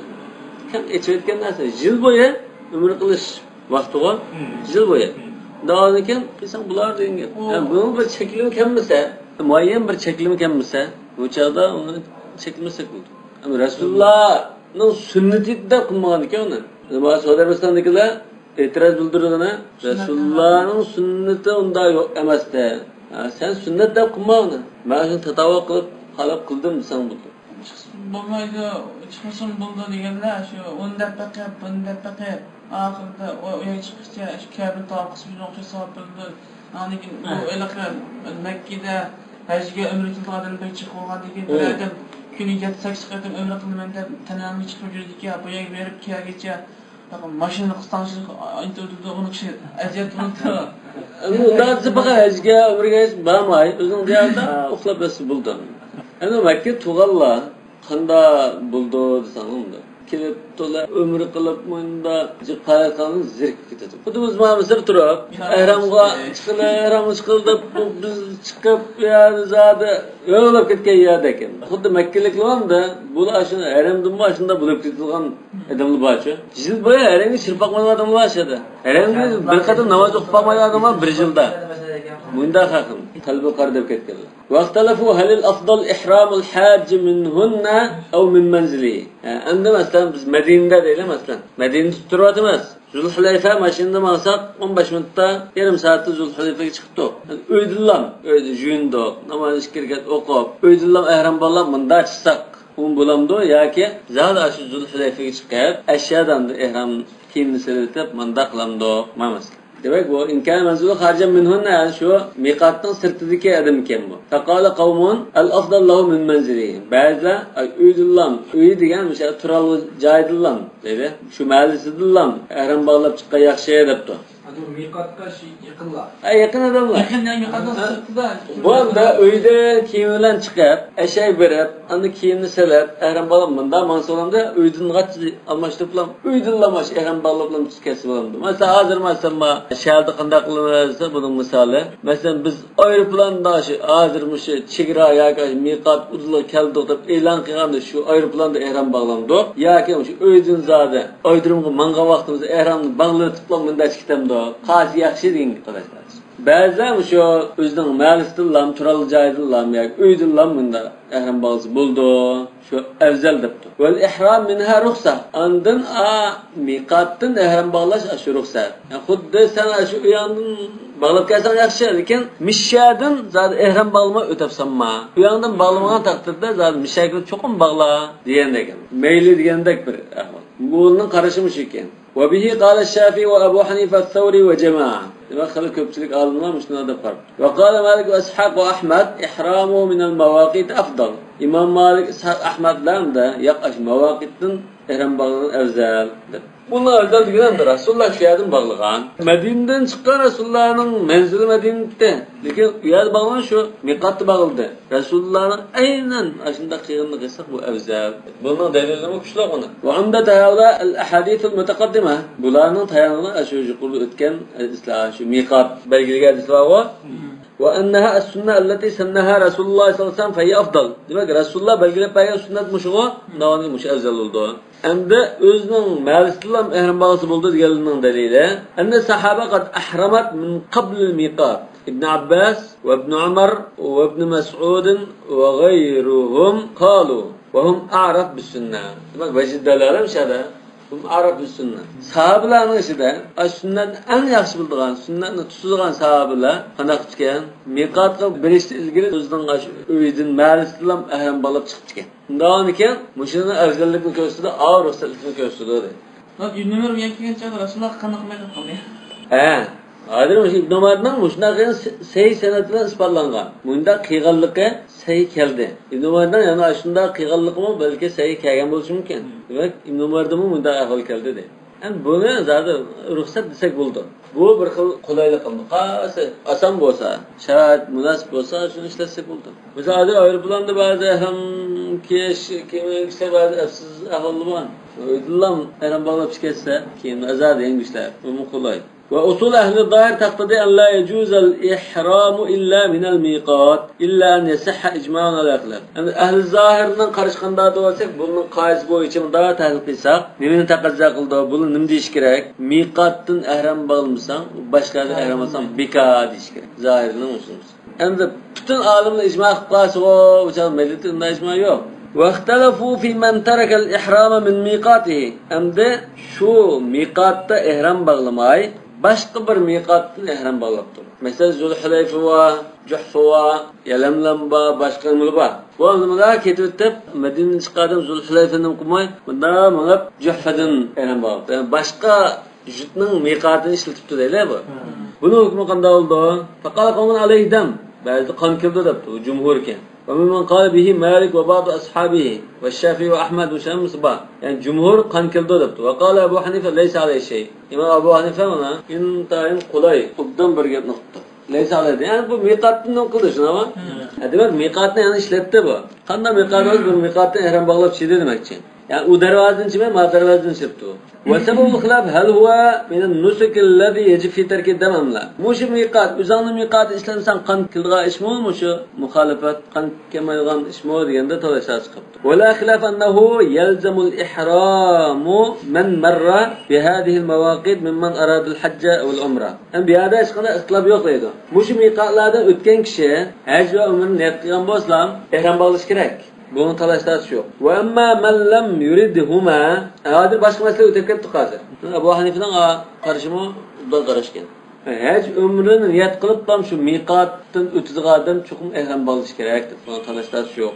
كەڭ ئېچىۋەتكەن نەرسە. يىل بويى ئۆمرە قىلىش ۋاقتىغۇ، مم. يىل بويى. مم. داۋامىدىن كېيىن قىلساڭ بولار دېگەن گەپ. ئۇ يەنى بۇنىڭ بىر چەكلىمە كەلمىسە، مۇئەييەن بىر چەكلىمە كەلمىسە، بۇ چاغدا ئۇنى چەكلىمىسەك بولىدۇ. يەنى رەسۇلۇللانىڭ سۈننىتى دەپ قىلمىغان ئىكەن ئۇنى. سەئۇدى ئەرەبىستاندىكىلەر ئېتىراز بىلدۈرىدۇ، سۈننەت رەسۇلۇللانىڭ سۈننىتى ئۇنداق يوق ئەمەستە. ھە، سەن سۈننەت دەپ قىلما ئۇنى. مەن شۇنى تاتاۋۇل قىلىپ، خالاپ قىلدىم دېسەڭ بولىدۇ. چىقسا بولمايدۇ، چىقمىسىمۇ بولىدۇ دېگەندە، شۇ ئۇنى دەپ بېقىپ، بۇنى دەپ بېقىپ، ئاخىرىدا ئۇ، ئۇ يەرگە چىققىچە شۇ كەبىنى تاۋاپ قىلسا شۇنىڭ ئۈچۈن ساۋاب بېرىلىدۇ. ئاندىن كېيىن ئۇ ھېلىقى مەككىدە ھەجگە ئۆمرە قىلىدىغان ئادەملەر بىر جىق بولغاندىن كېيىن، بىر ئادەم كۈنىگە يەتتە سەككىز قېتىم ئۆمرە قىلىمەن دەپ تەنئىمگە چىقىپ يۈرىدىكەن، بۇ يەرگە بېرىپ كەلگىچە ماشىنا قىستاڭچىلىق ئېيتىۋېتىدۇ، ئۇنىڭ كىشى ئەزىيەت بولىدۇ. ئۇنداق دېسە پەقەت ھەجگە، ئۆمرىگە ھېچ بارماي، ئۆزىنىڭ دىيارىدا ئۇخلاپ ياتسا بولىدۇ. ئەمما مەككە تۇرغانلار قانداق بولىدۇ دېسەڭ، ئۇنداق كېلىپ تولا ئۆمرە قىلىپ، مۇنداق جىق پائالىيەت قىلغاندا زېرىكىپ كېتىدۇ. خۇددى بىز مانا مىسىر تۇرۇپ، ئەھرامغا چىقىلى، ئەھرامغا چىقىلى دەپ، بۇ بىز چىقىپ، يا زادى ھۆڭلەپ كەتكەن يەردەك. خۇددى مەككىلىكلەرمۇ بۇلار ئاشۇ ھەرەمدىنمۇ ئاشۇنداق بولۇپ كېتىدىغان ئادەملەر بارچۇ. يىل بويى ھەرەمگە چىرىپ باقمايدىغان ئادەملار بار شۇ يەردە. ھەرەمگە بىر قېتىم ناماز ئوقۇپ باقمايدىغان ئادەملار بىر يىلدا. مۇنداق خەقنى تەلبىكار دەپ كەتكەنلەر. واختلفوا هل الأفضل إحرام الحاج منهن أو من منزله. ھە، ئەمدى مەسىلەن، بىز مەدىنىدە دەيلى، مەسىلەن، مەدىنىدە تۇرۇۋاتىمىز. زۇلھۇلەيفە ماشىنىدا ماڭساق، ئون بەش مىنۇتتا، يېرىم سائەتتە زۇلھۇلەيفەگە چىقتۇق. ئۆيدىنلا، ئۆيدە يۇيۇندۇق، ناماز ئىككى رەكەت ئوقۇپ، ئۆيدىنلا ئەھرام باغلاپ مۇنداق چىقساق، ئۇمۇ بولامدۇ ياكى زادى ئاشۇ زۇلھۇلەيفەگە چىقىپ، ئەشيادىن ئەھرام كىيىمنى سېلىۋېتىپ، مۇنداق قىلامدۇق؟ مانا مەسىلە. دېمەك، بۇ إن كان منزله خارجا منهن، يەنى شۇ مىقاتنىڭ سىرتىدىكى ئادەم ئىكەن بۇ. فقال قوم الأفضل له من منزله. بەزىلەر، ئاي، ئۆيدىنلام، ئۆيى دېگەن مۇشۇ تۇرالغۇ جايدىنلام دېدى. شۇ مەھەللىسىدىنلام ئەھرام باغلاپ چىققان ياخشى دەپتۇ. ھە، مىقاتقا شۇ يېقىنلا. ھە، يېقىن ئادەملەر. يېقىن، يەنى مىقاتنىڭ ھە. سىرتىدا. بۇ ئەمدى ئۆيدە كىيىم بىلەن چىقىپ، ئەشەگە بېرىپ، ئاندىن كىيىمنى سېلىپ، ئەھرام باغلاپ، مۇنداق ماڭسا بولامدۇ؟ ئۆيدىن قاچ-، ئالماشتۇرۇپلا، ئۆيدىنلا ماش-، ئەھرام باغلاپلا كەتسە بولامدۇ؟ مەسىلەن، ھازىر، مەسىلەن، ما-، شەھەردە قانداق قىلىمىز دېسە، بۇنىڭ مىسالى. مەسىلەن، بىز ئايروپىلاندا شۇ ھازىر مۇشۇ چېگرا ياكى مىقات ئۇدۇلغا كەلدۇق دەپ ئېلان قىلغاندا شۇ ئايروپىلاندا ئەھرام باغلامدۇق؟ ياكى مۇشۇ ئۆيدىن زادى ئايرودرومغا ماڭغان ۋاقتىمىزدا ئەھرامنى باغلىۋېتىپلا مۇنداق كېتەمدۇق؟ قايسى ياخشى دېگەن گەپ، قارداشلار. بەزىلەر مۇشۇ ئۆزىنىڭ مەھەللىسىدىنلا، تۇرالغۇ جايىدىنلا ياكى ئۆيىدىنلا مۇنداق ئەھرام باغلىسا بولىدۇ. شۇ ئەۋزەل دەپتۇ. والإحرام منها رخصة. ئاندىن، ئا، مىقاتتىن ئەھرام باغلاش، ئاشۇ رۇخسەت. يەنى خۇددى سەن ئاشۇ ئۆيۈڭدىن باغلاپ كەلسەڭ ياخشى، لېكىن مىشەدىن زادى ئەھرام باغلىماي ئۆتەپسەنما؟ ئۆيۈڭدىن باغلىمىغان تەقدىردە زادى مىشەگە چوقۇم باغلا دېگەندەك. مەيلى دېگەندەك بىر ئەھۋال. بۇنىڭ قارىشى مۇشۇ ئىكەن. وبه قال الشافعي وأبو حنيفة الثوري وجماعة. دېمەك، خېلى كۆپچىلىك ئالىملار مۇشۇنداق دەپ قاراپتۇ. وقال مالك وإسحاق وأحمد إحرامه من المواقيت أفضل. ئىمام مالىك، ئىسھاق، ئەھمەدلەر ھەمدە ياق، ئاشۇ ماۋاقىتتىن ئەھرام باغلىغان ئەۋزەل دەپ. بۇنىڭ ئەۋزەل دېگىنى ئەمدى رەسۇلۇللا شۇ يەردىن باغلىغان. مەدىنىدىن چىققان رەسۇلۇللانىڭ مەنزىلى مەدىنە ئىدى. لېكىن ئۇ يەردە باغلىغان شۇ مىقاتتا باغلىدى. رەسۇلۇللانىڭ ئەينەن ئاشۇنداق قىلغىنىنى قىلساق بۇ ئەۋزەل. بۇنىڭ دەلىلىمۇ كۈچلۈك ئۇنىڭ. وعمدة هؤلاء الأحاديث المتقدمة. بۇلارنىڭ تايانغىنى ئاشۇ يۇقىرىدا ئۆتكەن ھەدىسلەر، شۇ مىقات بەلگىلىگەن ھەدىسلەر بارغۇ. وأنها السنة التي سنها رسول الله صلى الله عليه وسلم فهي أفضل. دېمەك، رەسۇلۇللا بەلگىلەپ بەرگەن سۈننەت مۇشۇغۇ، داۋامىدا مۇشۇ ئەۋزەل بولىدۇ. ئەمدى ئۆزىنىڭ مەھەللىسىدىنلا ئەھرام باغلىسا بولىدۇ دېگەنلىرىنىڭ دەلىلى، أن الصحابة قد أحرمت من قبل الميقات. ابن عباس وابن عمر وابن مسعود وغيرهم قالوا وهم أعرف بالسنة. دېمەك، ۋەجىد دەلالەم شەدە. ھۇم ئەعرەفۇ سۈننە. ساھابىلەرنىڭ ئىچىدە ئاشۇ سۈننەتنى ئەڭ ياخشى بىلىدىغان، سۈننەتنى تۇتىدىغان ساھابىلەر قانداق ئىكەن؟ مىقاتقا بېرىشتىن ئىلگىرى ئۆزىنىڭ ئاشۇ ئۆيىدىن، مەھەللىسىدىنلا ئەھرام باغلاپ چىقىپتىكەن. شۇنداق ئىكەن، مۇشۇنىڭ ئەۋزەللىكىنى كۆرسىتىدۇ، ئاۋۇ رۇخسەتلىكنى كۆرسىتىدۇ، دەيدۇ. ئىبن ئۆمەر بۇ يەرگە كەلگەن چاغدا رەسۇلۇللاھ قانداق مەيدان قىلدى؟ ھە. ھازىر مۇشۇ ئىبن ئۆمەرنىڭ مۇشۇنداق قىلغان سەھىھ سەنەد بىلەن ئىسپاتلانغان. مۇنداق قىلغانلىقى سەھىھ كەلدى. ئىبن ئۆمەرنىڭ يەنە ئاشۇنداق قىلغانلىقىمۇ بەلكى سەھىھ كەلگەن بولۇشى مۇمكىن. دېمەك، ئىبن ئۆمەردىمۇ مۇنداق ئەھۋال كەلدى دەيدۇ. ئەمدى بۇنى زادى رۇخسەت دېسەك بولىدۇ. بۇ بىر خىل قولايلىق قىلدى. قايسى ئاسان بولسا، شارائىت مۇناسىپ بولسا، شۇنى ئىشلەتسەك بولىدۇ. مىسال، ھازىر ئايروپىلاندا بەزى ئەھرام كىيىش، كىيىم يەڭگۈچلەر بەزى ئەپسىز ئەھۋالدا بار. ئۆيدىنلا ئەھرام باغلاپ چىقىپ كەتسە، كىيىم ئازادە يەڭگۈچلەر، بۇمۇ قولاي. وأصول أهل الظاهر تقتضي أن لا يجوز الإحرام إلا من الميقات، إلا أن يصح إجماع على خلاف. يەنى ئەھلى زاھىرنىڭ قارىشى قانداق دېسەك، بۇنىڭ قائىدىسى بويىچە مۇنداق تەھلىل قىلساق، نېمىنى تەقەززا قىلىدۇ؟ بۇنى نېمە دېيىش كېرەك؟ مىقاتتىن ئەھرام باغلىمىساڭ، باشقا يەردىن ئەھرام ئالساڭ، بىكار دېيىش كېرەك. زاھىرنىڭ ئۇسۇلى. ئەمدى پۈتۈن ئالىملار ئىجما قىلىپ قالسىغۇ، بۇ چاغدا مەيلىدە ئۇنداق ئىجما يوق. واختلفوا في من ترك الإحرام من ميقاته. ئەمدى شۇ مىقاتتا ئېھرام باغلىماي، باشقا بىر مىقاتتىن ئېھرام باغلاپتۇ. مەسىلەن، زۇلھۇلەيفە بار، جۇھفا بار، يەلەملەم بار، باشقا نېمىلەر بار. بۇ ئادەملەر كېتىۋېتىپ، مەدىنىدىن چىققان ئادەم زۇلھۇلەيفە نېمە قىلماي، مۇنداق مېڭىپ، جۇھفىدىن ئېھرام باغلاپتۇ. يەنى باشقا جۇتنىڭ مىقاتىنى ئىشلىتىپتۇ دەيلى بۇ. بۇنىڭ ھۆكمى قانداق بولىدۇ؟ فقال قومۇن عليه دم. بەزىدە قان كېلىدۇ دەپتۇ، بۇ جۇمھۇر ئىكەن. وممن قال به مالك وبعض أصحابه والشافعي وأحمد، مۇشۇ ھەممىسى بار. يەنى جۇمھۇر قان كېلىدۇ دەپتۇ. وقال أبو حنيفة ليس عليه شيء. ئىمام ئەبۇ ھەنىفە مانا ئىنتايىن قولاي، ئوبدان بىر گەپنى قىپتۇ. ليس عليه، يەنى بۇ مىقاتتىن نېمە قىلدى شۇنداقمۇ؟ ھە، دېمەك، مىقاتنى يەنە ئىشلەتتى بۇ. قانداق مىقات بولسا بىر مىقاتتىن ئېھرام باغلاپ چىقتى دېمەكچى. يەنى ئۇ دەرۋازىدىن چىقماي، ما دەرۋازىدىن چىقىپتۇ. وسبب الخلاف هل هو من النسك الذي يجب في ترك الدم أم لا؟ مۇشۇ مىقات، ئۆزۈڭنىڭ مىقاتىنى ئىشلەتمىسەڭ قان كېلىدىغان ئىشمۇ مۇشۇ مۇخالىپەت، قان كەلمەيدىغان ئىشمۇ دېگەندە تالاش چىقىپتۇ. ولا خلاف أنه يلزم الإحرام من مر بهذه المواقيت ممن أراد الحج والعمرة. يەنى بۇ يەردە ھېچقانداق ئىختىلاپ يوق دەيدۇ. مۇشۇ مىقاتلاردىن ئۆتكەن كىشى ھەج ۋە ئۆمرىنى نىيەت قىلغان بولسىلا، ئېھرام باغلىشى كېرەك. بۇنىڭ تالاش تارتىشى يوق. وأما من لم يردهما، ھازىر باشقا مەسىلە ئۆتۈپ كەتتۇق ھازىر. ئەبۇ ھەنىفىنىڭ قارىشىمۇ ئوبدان قاراشكەن. ھەج ئۆمرىنى نىيەت قىلىپلا شۇ مىقاتتىن ئۆتىدىغان ئادەم چوقۇم ئېھرام باغلىشى كېرەك دەپ، بۇنىڭ تالاش تارتىشى يوق.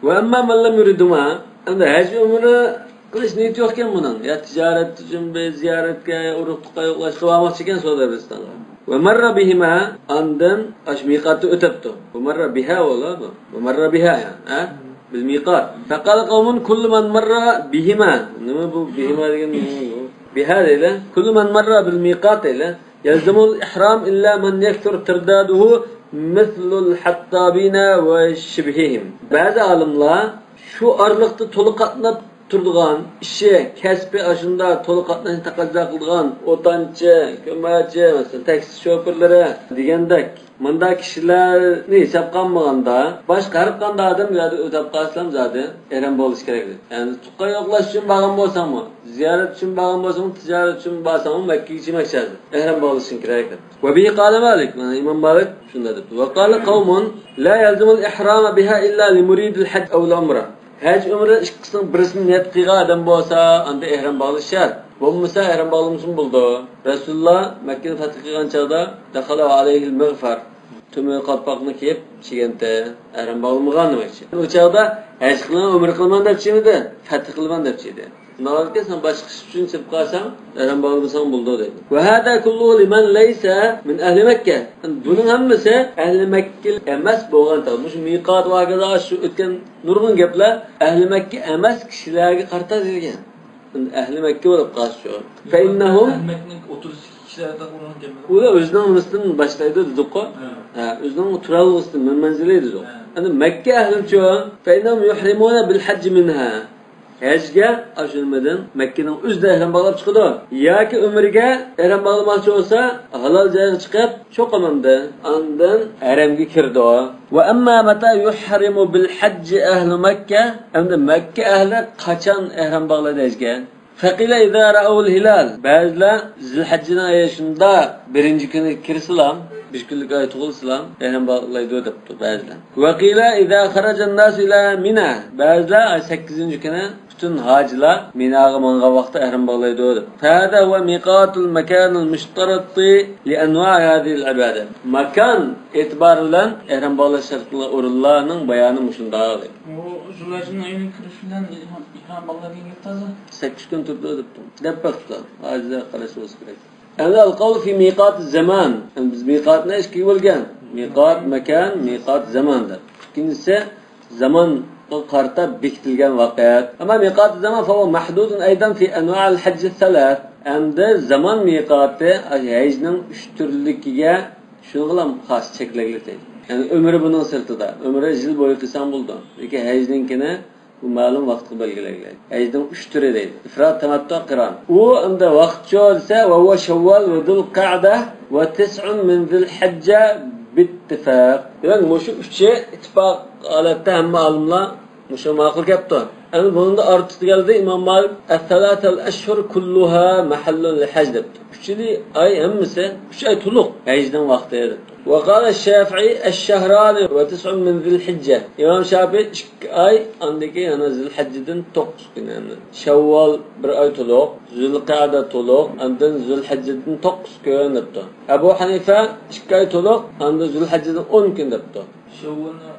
وأما من لم يردهما، ئەمدى ھەج ئۆمرىنى قىلىش نىيىتى يوقكەن بۇنىڭ. يا تىجارەت ئۈچۈن، بىر زىيارەتكە، يا ئۇرۇق-تۇغقان يوقلاشقا بارماقچىكەن سودا ئەرەبىستانغا. ۋە مەررە بىھىما، ئاندىن ئاشۇ مىقاتتا ئۆتەپتۇ. ۋە مەررە بىھا بولا بۇ. ۋە مەررە بىھا، يەنى، ھە؟ بىل مىقات. فقال قومون كل من مر بهما. نېمە بۇ بىھىما دېگەن نېمە بۇ؟ بىھا دەيلى. كل من مر بالميقات دەيلى. يلزم الإحرام إلا من يكثر ترداده مثل الحطابين وشبههم. بەزى ئالىملار شۇ ئارىلىقتا تولا قاتناپ تۇرىدىغان ئىشى، كەسپى ئاشۇنداق تولا قاتناشنى تەقەززا قىلىدىغان ئوتانچى، كۆمەچى، مەسىلەن، تاكسى شوپۇرلىرى دېگەندەك مۇنداق كىشىلەرنى ھېسابقا ئالمىغاندا، باشقا ھەر قانداق ئادەم بۇ يەردە ئۆتەپ قالسىلا زادى ئېھرام بولۇشى كېرەك. يەنى تۇغقان يوقلاش ئۈچۈن بارغان بولساڭمۇ، زىيارەت ئۈچۈن بارغان بولساڭمۇ، تىجارەت ئۈچۈن بارساڭمۇ مەككىگە كىرمەكچى ھازىر. ئېھرام بولۇشۇڭ كېرەك. وبه قال مالك، مانا ئىمام مالىك شۇنداق دەپتۇ. وقال قوم لا يلزم الإحرام بها إلا لمريد الحج أو العمرة. ھەج ئۆمرە ئىككىسىنىڭ بىرسىنى نىيەت قىلغان ئادەم بولسا، ئاندا ئېھرام باغلاش شەرت. بولمىسا، ئېھرام باغلىمىسىمۇ بولىدۇ. رەسۇلۇللا مەككىنى پەتھ قىلغان چاغدا، دەخەلە ئەلەيھىل مىغفەر، تۆمۈر قالپاقنى كىيىپ چىگەنتى، ئېھرام باغلىمىغان دېمەكچى. ئۇ چاغدا ھەج قىلىمەن، ئۆمرە قىلىمەن دەپچىمىدى، پەتھ قىلىمەن دەپچىدى. شۇنداق ئىكەن، سەن باشقا ئىش ئۈچۈن چىقىپ قالساڭ، ئېھرام باغلىمىساڭ بولىدۇ دەيدۇ. وهذا كله لمن ليس من أهل مكة. بۇنىڭ ھەممىسى ئەھلى مەككە ئەمەس بولغان، مۇشۇ مىقات ۋە ھاكازا شۇ ئۆتكەن نۇرغۇن گەپلەر ئەھلى مەككە ئەمەس كىشىلەرگە قارىتا دېگەن. ئەھلى مەككە بولۇپ قالسا شۇ. فإنهم ئەھلى مەككىنىڭ ئوتتۇرىسىدىكى كىشىلەردىن ئۇرۇنغان گەپلەر. ئۇلار ئۆزىنىڭ نېمىسىدىن باشلايدۇ دېدۇققۇ. ھە. ھە، ئۆزىنىڭ تۇرالغۇسىدىن، مەنزىلى دېدۇق. ھە. ئەنە مەككە ئەھلىچۇ. فإنهم يحرمون بالحج منها. ھەجگە ئاشۇ نېمىدىن، مەككىنىڭ ئۆزىدە ئېھرام باغلاپ چىقىدۇ. ياكى ئۆمرىگە ئېھرام باغلىماقچى بولسا، ھالال جايغا چىقىپ، چوقۇم ئاندىن، ئاندىن ھەرەمگە كىرىدۇ. وأما متى يحرم بالحج أهل مكة، ئەمدى مەككە ئەھلى قاچان ئېھرام باغلايدۇ ھەجگە؟ فقيل إذا رأوا الهلال. بەزىلەر زىلھەججىنىڭ ئېيى شۇنداق بىرىنچى كۈنى كىرسىلا، بىر كۈنلۈك ئاي تۇغۇلسىلا، ئېھرام باغلايدۇ دەپتۇ بەزىلەر. وقيل إذا خرج الناس إلى منى. بەزىلەر ئاي سەككىزىنچى كۈنى پۈتۈن ھاجىلار مىناغا ماڭغان ۋاقىتتا ئەھرام باغلايدۇ دەپ. فهذا هو ميقات المكان المشترط لأنواع هذه العبادة. ماكان ئېتىبارى بىلەن ئەھرام باغلاش شەرتلىق ئورۇنلارنىڭ بايانى مۇشۇنداق. بۇ زۇلھەججىنىڭ ئېيىنىڭ كىرىشى بىلەن ئېھرام، ئېھرام باغلايدىغان گەپ تازا. سەككىز كۈن تۇرىدۇ دەپتۇ. دەپ بېقىپتۇ. ھاجىلار قاراش بولسا كېرەك. ئەمدى القول في ميقات الزمان. بىز مىقاتنى ئىككىگە بۆلگەن. مىقات ماكان، مىقات زامان دەپ. ئىككىنچىسى زامانغا قارىتا بېكىتىلگەن ۋاقىت. أما ميقات الزمان فهو محدود أيضا في أنواع الحج الثلاث. ئەمدى زامان مىقاتى ھەجنىڭ ئۈچ تۈرلۈكىگە شۇنىڭغىلا خاس چەكلەنگلىك دەيدۇ. يەنى ئۆمرە بۇنىڭ سىرتىدا. ئۆمرە يىل بويى قىلساڭ بولىدۇ. لېكىن ھەجنىڭكىنى بۇ مەلۇم ۋاقىتقا بەلگىلەنگەن. ھەجنىڭ ئۈچ تۈرى دەيدۇ. ئىفراد، تەمەتتۇ، قىران. ئۇ ئەمدى ۋاقىت شۇ دېسە، وهو شوال وذو القعدة وتسع من ذي الحجة باتفاق. دېمەك، مۇشۇ ئۈچى ئىتتىپاق ھالەتتە ھەممە ئالىملار مۇشۇ ماقۇل كەپتۇ. ئەمدى بۇنىڭدا ئارتۇق دېگەندە ئىمام مالىك الثلاثة الأشهر كلها محل للحج دەپتۇ. ئۈچىلا ئاي ھەممىسى، ئۈچ ئاي تولۇق ھەجنىڭ ۋاقتى دەپتۇ. وقال الشافعي الشهران وتسع من ذي الحجة. ئىمام شافىئى ئىككى ئاي، ئاندىن كېيىن يەنە زىلھەججىدىن توققۇز كۈن، يەنى شەۋۋال بىر ئاي تولۇق، زۇلقەدە تولۇق، ئاندىن زۇلھەججىدىن توققۇز كۈن دەپتۇ. ئەبۇ ھەنىفە ئىككى ئاي تولۇق، ئاندىن زۇلھەججىدىن ئون كۈن دەپتۇ. شەۋۋالنى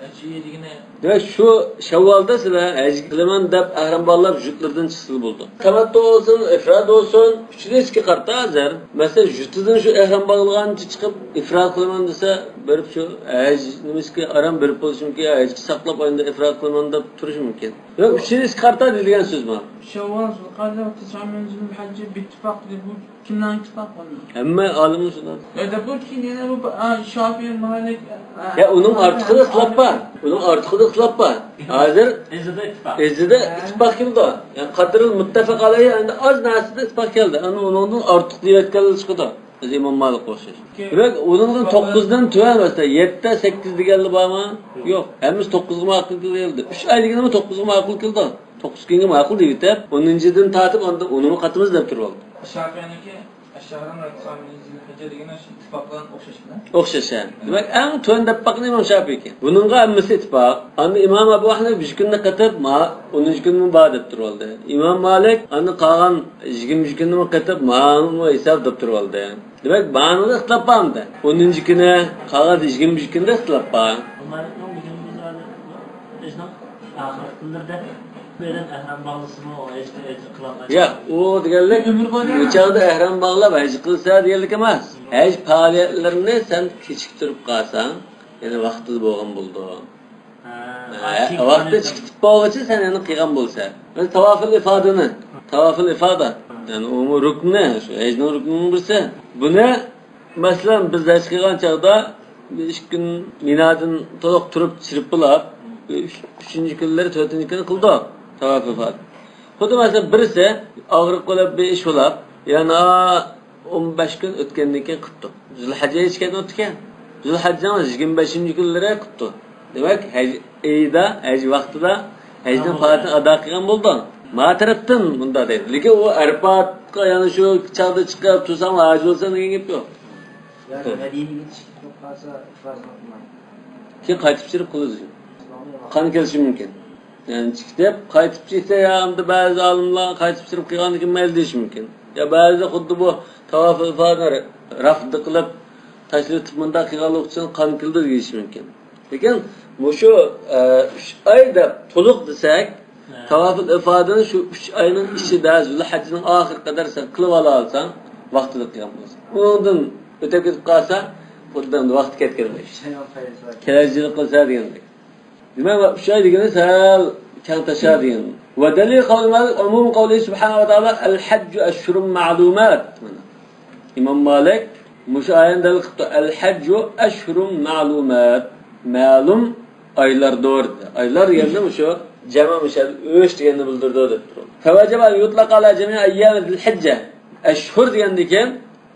ھەجگە دېگىنى. دېمەك، شۇ شەۋۋالدا سىلەر ھەج قىلىمەن دەپ ئەھرام باغلاپ، يۇرتلىرىدىن چىقسىلا بولىدۇ. تەمەتتۇ بولسۇن، ئىفراد بولسۇن، ئۈچىنچىگە قارىتا ھازىر. مەسىلەن، يۇرتىدىن شۇ ئەھرام باغلىغانچە چىقىپ، ئىفراد قىلىمەن دېسە، بېرىپ شۇ ھەج نېمىسىگە ئاران بېرىپ بولۇشى مۇمكىن، ھەجگە ساقلاپ، ئاينىدا ئىفراد قىلىمەن دەپ تۇرۇشى مۇمكىن. ياق، ئۈچىنچىگە قارىتا دېيىلگەن سۆز بۇ. شەۋۋال، زۇلقەدە، تىسئە مىن زۇلھەججە بىتتىپاق دېدى. بۇ كىمنىڭ ئىتتىپاقى بۇ؟ ھەممە ئالىمنىڭ شۇنداق. يا، دەپ بۇ كېيىن يەنە بۇ، ئا، شافىئى، مالىك، ئا، يا، ئۇنىڭ ئارتۇقىدا ئىختىلاپ بار. ئۇنىڭ ئارتۇقىدا ئىختىلاپ بار. ھازىر ئىزىدا ئىتتىپاق. ئىزىدا ئىتتىپاق كېلىدۇ. يەنى قەدرىل مۇتتەپەق ئەلەيھى ئەمدى ئاز نەرسىدە ئىتتىپاق كەلدى. ئەمدى ئۇنىڭدىن ئارتۇق دېيىۋەتكەنلەر چىقىدۇ. بىز ئىمام مالىكقا ئوخشاش. دېمەك، ئۇنىڭدىن توققۇزدىن تۆۋەن، مەسىلەن، يەتتە، سەككىز دېگەنلەر بارمۇ؟ يوق. ھەممىسى توققۇزغا ماقۇل كېلىدۇ. ئۈچ ئاي دېگىنىمۇ توققۇزغا ماقۇل كېلىدۇ. توققۇز كۈنگە ماقۇل دېيىۋېتىپ، ئونىنچىدىن تارتىپ ئاندىن ئونىمۇ قاتىمىز دەپ تۇرۇۋالدى. شافىئىنىڭكى ئەششەھران ۋە تىسئە مىن زۇلھەججە دېگەن ئىتتىپاق بىلەن ئوخشاش بىلەن. ئوخشاش، ھە. دېمەك، ئەڭ تۆۋەن دەپ باققىنى ئىمام شافىئىكەن. بۇنىڭغا ھەممىسى ئىتتىپاق. ئاندىن ئىمام ئەبۇ ھەنىفە بىر كۈننى قېتىپ، ما ئونىنچى كۈنمۇ بار دەپ تۇرۇۋالدى. ئىمام مالىك ئاندىن قالغان يىگىرمە كۈننىمۇ قېتىپ، مانىمۇ ھېساب دەپ تۇرۇۋالدى. دېمەك، بارىنىڭدا ئىختىلاپ بار ئەمدى. ئونىنچى كۈنى، قالغان يىگىرمە كۈندە ئىختىلاپ بار. ئۇمارنىڭ بۈگۈن بىز ھازىر ئۆزىنىڭ ئاخىرقى كۈنلىرىدە بىلەن ئەھرام باغلىسىمۇ، ھەج، ھەج قىلالمايدۇ. ياق، ئۇ دېگەنلىك، ئۆمۈر بويى بۇ چاغدا ئەھرام باغلاپ ھەج قىلسا دېگەنلىك ئەمەس. ھەج پائالىيەتلىرىنى سەن كېچىكتۈرۈپ قالساڭ، يەنە ۋاقتىدا بولغان بولىدۇ. ھە، ھە، ھە، ۋاقتى چىقىپ بولغۇچە سەن يەنە قىلغان بولسا. مەسىلەن، تاۋافىل ئىفادىنى، تاۋافىل ئىفادا، يەنى ئۇمۇ رۇكنى، شۇ ھەجنىڭ رۇكنىنىڭ بىرسى. بۇنى، مەسىلەن، بىز ھەج قىلغان چاغدا بىر ئىككى كۈن مىنادىن تولۇق تۇرۇپ، چىرپىلاپ، ئۈچ-، ئۈچىنچى كۈنلىرى، تۆتىنچى كۈنى قىلدۇق تاۋافىل ئىفادە. خۇددى، مەسىلەن، بىرسى ئاغرىق بولۇپ، بىر ئىش بولۇپ، يەنە ئون بەش كۈن ئۆتكەندىن كېيىن قىپتۇ. زۇلھەججە ئېيى كەتمەپتىكەن. زۇلھەججىنىڭ يىگىرمە بەشىنچى كۈنلىرى قىپتۇ. دېمەك، ھەج ئېيىدا، ھەج ۋاقتىدا ھەجنىڭ پائالىيىتىنى ئادا قىلغان بولدى. ما تەرەپتىن مۇنداق دەيدۇ. لېكىن ئۇ ئەرپاتقا يەنە شۇ چاغدا چىقىپ تۇرساڭ، ھاجى بولساڭ دېگەن گەپ يوق. يەنى مەدىنىگە چىقىپ قالسا ئىفرازنى قىلمايدۇ. كېيىن قايتىپ چىقىپ قىلىدۇ. قان كېلىشى مۇمكىن. يەنى چىقىپ، قايتىپ چىقسا، يا ئەمدى بەزى ئالىملار قايتىپ چىقىپ قىلغاندىن كېيىن مەيلى دېيىشى مۇمكىن. يا بەزىدە خۇددى بۇ تاۋاپىل ئىفادىنى رەفد قىلىپ، تاشلىۋېتىپ مۇنداق قىلغانلىقى ئۈچۈن قان كېلىدۇ دېيىشى مۇمكىن. لېكىن مۇشۇ، ئە، ئۈچ ئاي دەپ تولۇق دېسەك، ھە، تاۋاپىل ئىفادىنى شۇ ئۈچ ئاينىڭ ئىچىدە، زۇلھەججىنىڭ ئاخىرى قەدەر سەن قىلىۋالالىساڭ، ۋاقتىدا قىلغان بولسا. ئۇنىڭدىن ئۆتۈپ كېتىپ قالسا، خۇددى ئەمدى ۋاقتى كەتكەندەك. كېلەر يىلى قىلسا دېگەندەك. دېمەك، ئۈچ ئاي دېگىنى سەل كەڭ تاشا دېگەن. ودليل قول مالك عموم قوله سبحانه وتعالى الحج أشهر معلومات. ئىمام مالىك مۇشۇ ئايەتنى دەلىل قىپتۇ. الحج أشهر معلومات. مەلۇم ئايلاردۇر. ئايلار دېگەندە مۇشۇ جەمئ مۇشەددىد ئۈچ دېگەننى بىلدۈرىدۇ دەپ تۇرۇپ. فوجب أن يطلق على جميع أيام ذي الحجة. ئەشھۇر دېگەندىكىن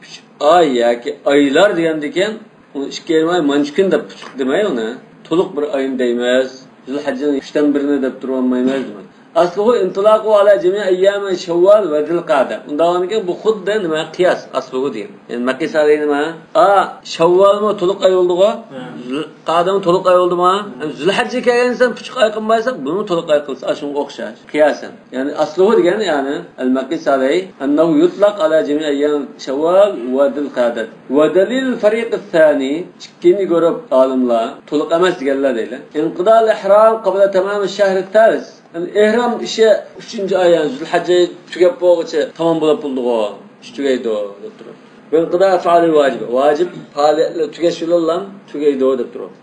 ئۈچ ئاي ياكى ئايلار دېگەندىكىن، ئۇنى ئىككى يېرىم ئاي، مانچە كۈن دەپ پۇچۇق دېمەي ئۇنى. تولۇق بىر ئاينى دەيمىز. زۇلھەججىنىڭ ئۈچتىن بىرىنى دەپ تۇرۇۋالمايمىز دېمەي. أصله انطلاقه على جميع أيام شوال وذي القعدة. ئۇنداق بولغاندىكىن بۇ خۇددى نېمە؟ قىياس، ئەسلىھۇ دېگەن. يەنى مەقىس ئەلەيھى نېمە؟ ئا، شەۋۋالمۇ تولۇق ئاي بولدىغۇ؟ ھە. زۇلقەئدىمۇ تولۇق ئاي بولدىمۇ؟ ھە. زۇلھەججە كەلگەندىن سەن پۇچۇق ئاي قىلمايسەن، بۇنىمۇ تولۇق ئاي قىلسا، ئاشۇنىڭغا ئوخشاش. قىياسەن. يەنى ئەسلىھۇ دېگەن، يەنى المقيس عليه أنه يطلق على جميع أيام شوال وذي القعدة. ودليل الفريق الثاني، ئىككىنچى گۇرۇپ ئالىملار، تولۇق ئەمەس دېگەنلەر دەيلى. انقضاء الإحرام قبل تمام الشهر الثالث. يەنى ئېھرام ئىشى ئۈچىنچى ئاي، يەنى زۇلھەججە تۈگەپ بولغۇچە تامام بولۇپ بولىدىغۇ، ئىش تۈگەيدۇ دەپ تۇرۇپ. وانقضاء أفعال الواجب، ۋاجىپ پائالىيەتلەر تۈگەش بىلەنلا تۈگەيدۇ دەپ تۇرۇپ.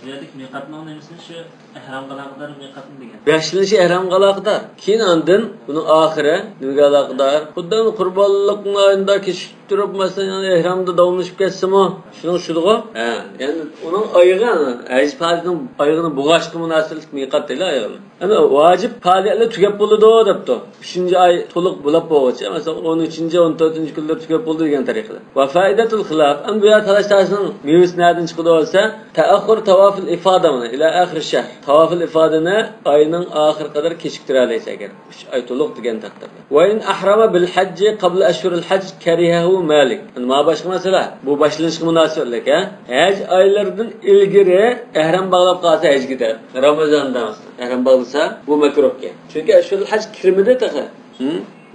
بۇ يەردىكى مىقاتنىڭ نېمىسىنى شۇ ئېھرامغا ئالاقىدار مىقاتنى دېگەن. باشلىنىشى ئېھرامغا ئالاقىدار. كېيىن ئاندىن بۇنىڭ ئاخىرى نېمىگە ئالاقىدار؟ خۇددى قۇربانلىقنىڭ ئايىدا كېچىكتۈرۈپ، مەسىلەن، يەنە ئېھرامدا داۋاملىشىپ كەتسىمۇ، شۇنىڭ شۇدىغۇ؟ ھە، يەنى ئۇنىڭ ئايىغى، ھەج پائالىيىتىنىڭ ئايىغىنى بوغاشقا مۇناسىۋەتلىك مىقات دەيلى ئايىغىنى. ئەمما ۋاجىپ پائالىيەتلەر تۈگەپ بولىدۇ دەپتۇ. ئۈچىنچى ئاي تولۇق بولاپ بولغۇچە، مەسىلەن، ئون ئۈچىنچى، ئون تۆتىنچى كۈنلەر تۈگەپ بولىدۇ دېگەن تەرىقىدە. وفائدة الخلاف، ئەمدى بۇ يەردە تالاش تارتىشنىڭ مېۋىسى نەدىن چىقىدۇ دېسە، تەئەخخۇر تاۋافىل ئىفادە مانا، ئىلە ئاخىر شەھر. تاۋافىل ئىفادىنى ئاينىڭ ئاخىرى قەدەر كېچىكتۈرەلەيسەن ئەگەر ئۈچ ئاي تولۇق دېگەن تەقدىردە. وإن أحرم بالحج قبل أشهر الحج كرهه مالك. ئەمدى مانا باشقا مەسىلە. بۇ باشلىنىشقا مۇناسىۋەتلىك، ھە؟ ھەج ئايلىرىدىن ئىلگىرى ئەھرام باغلاپ قالسا ھەجگە دەپ، رامىزاندا ئەھرام باغلىسا، بۇ مەكرۇھكەن. چۈنكى ئەشھۇرۇل ھەج كىرمىدى تېخى. ھە؟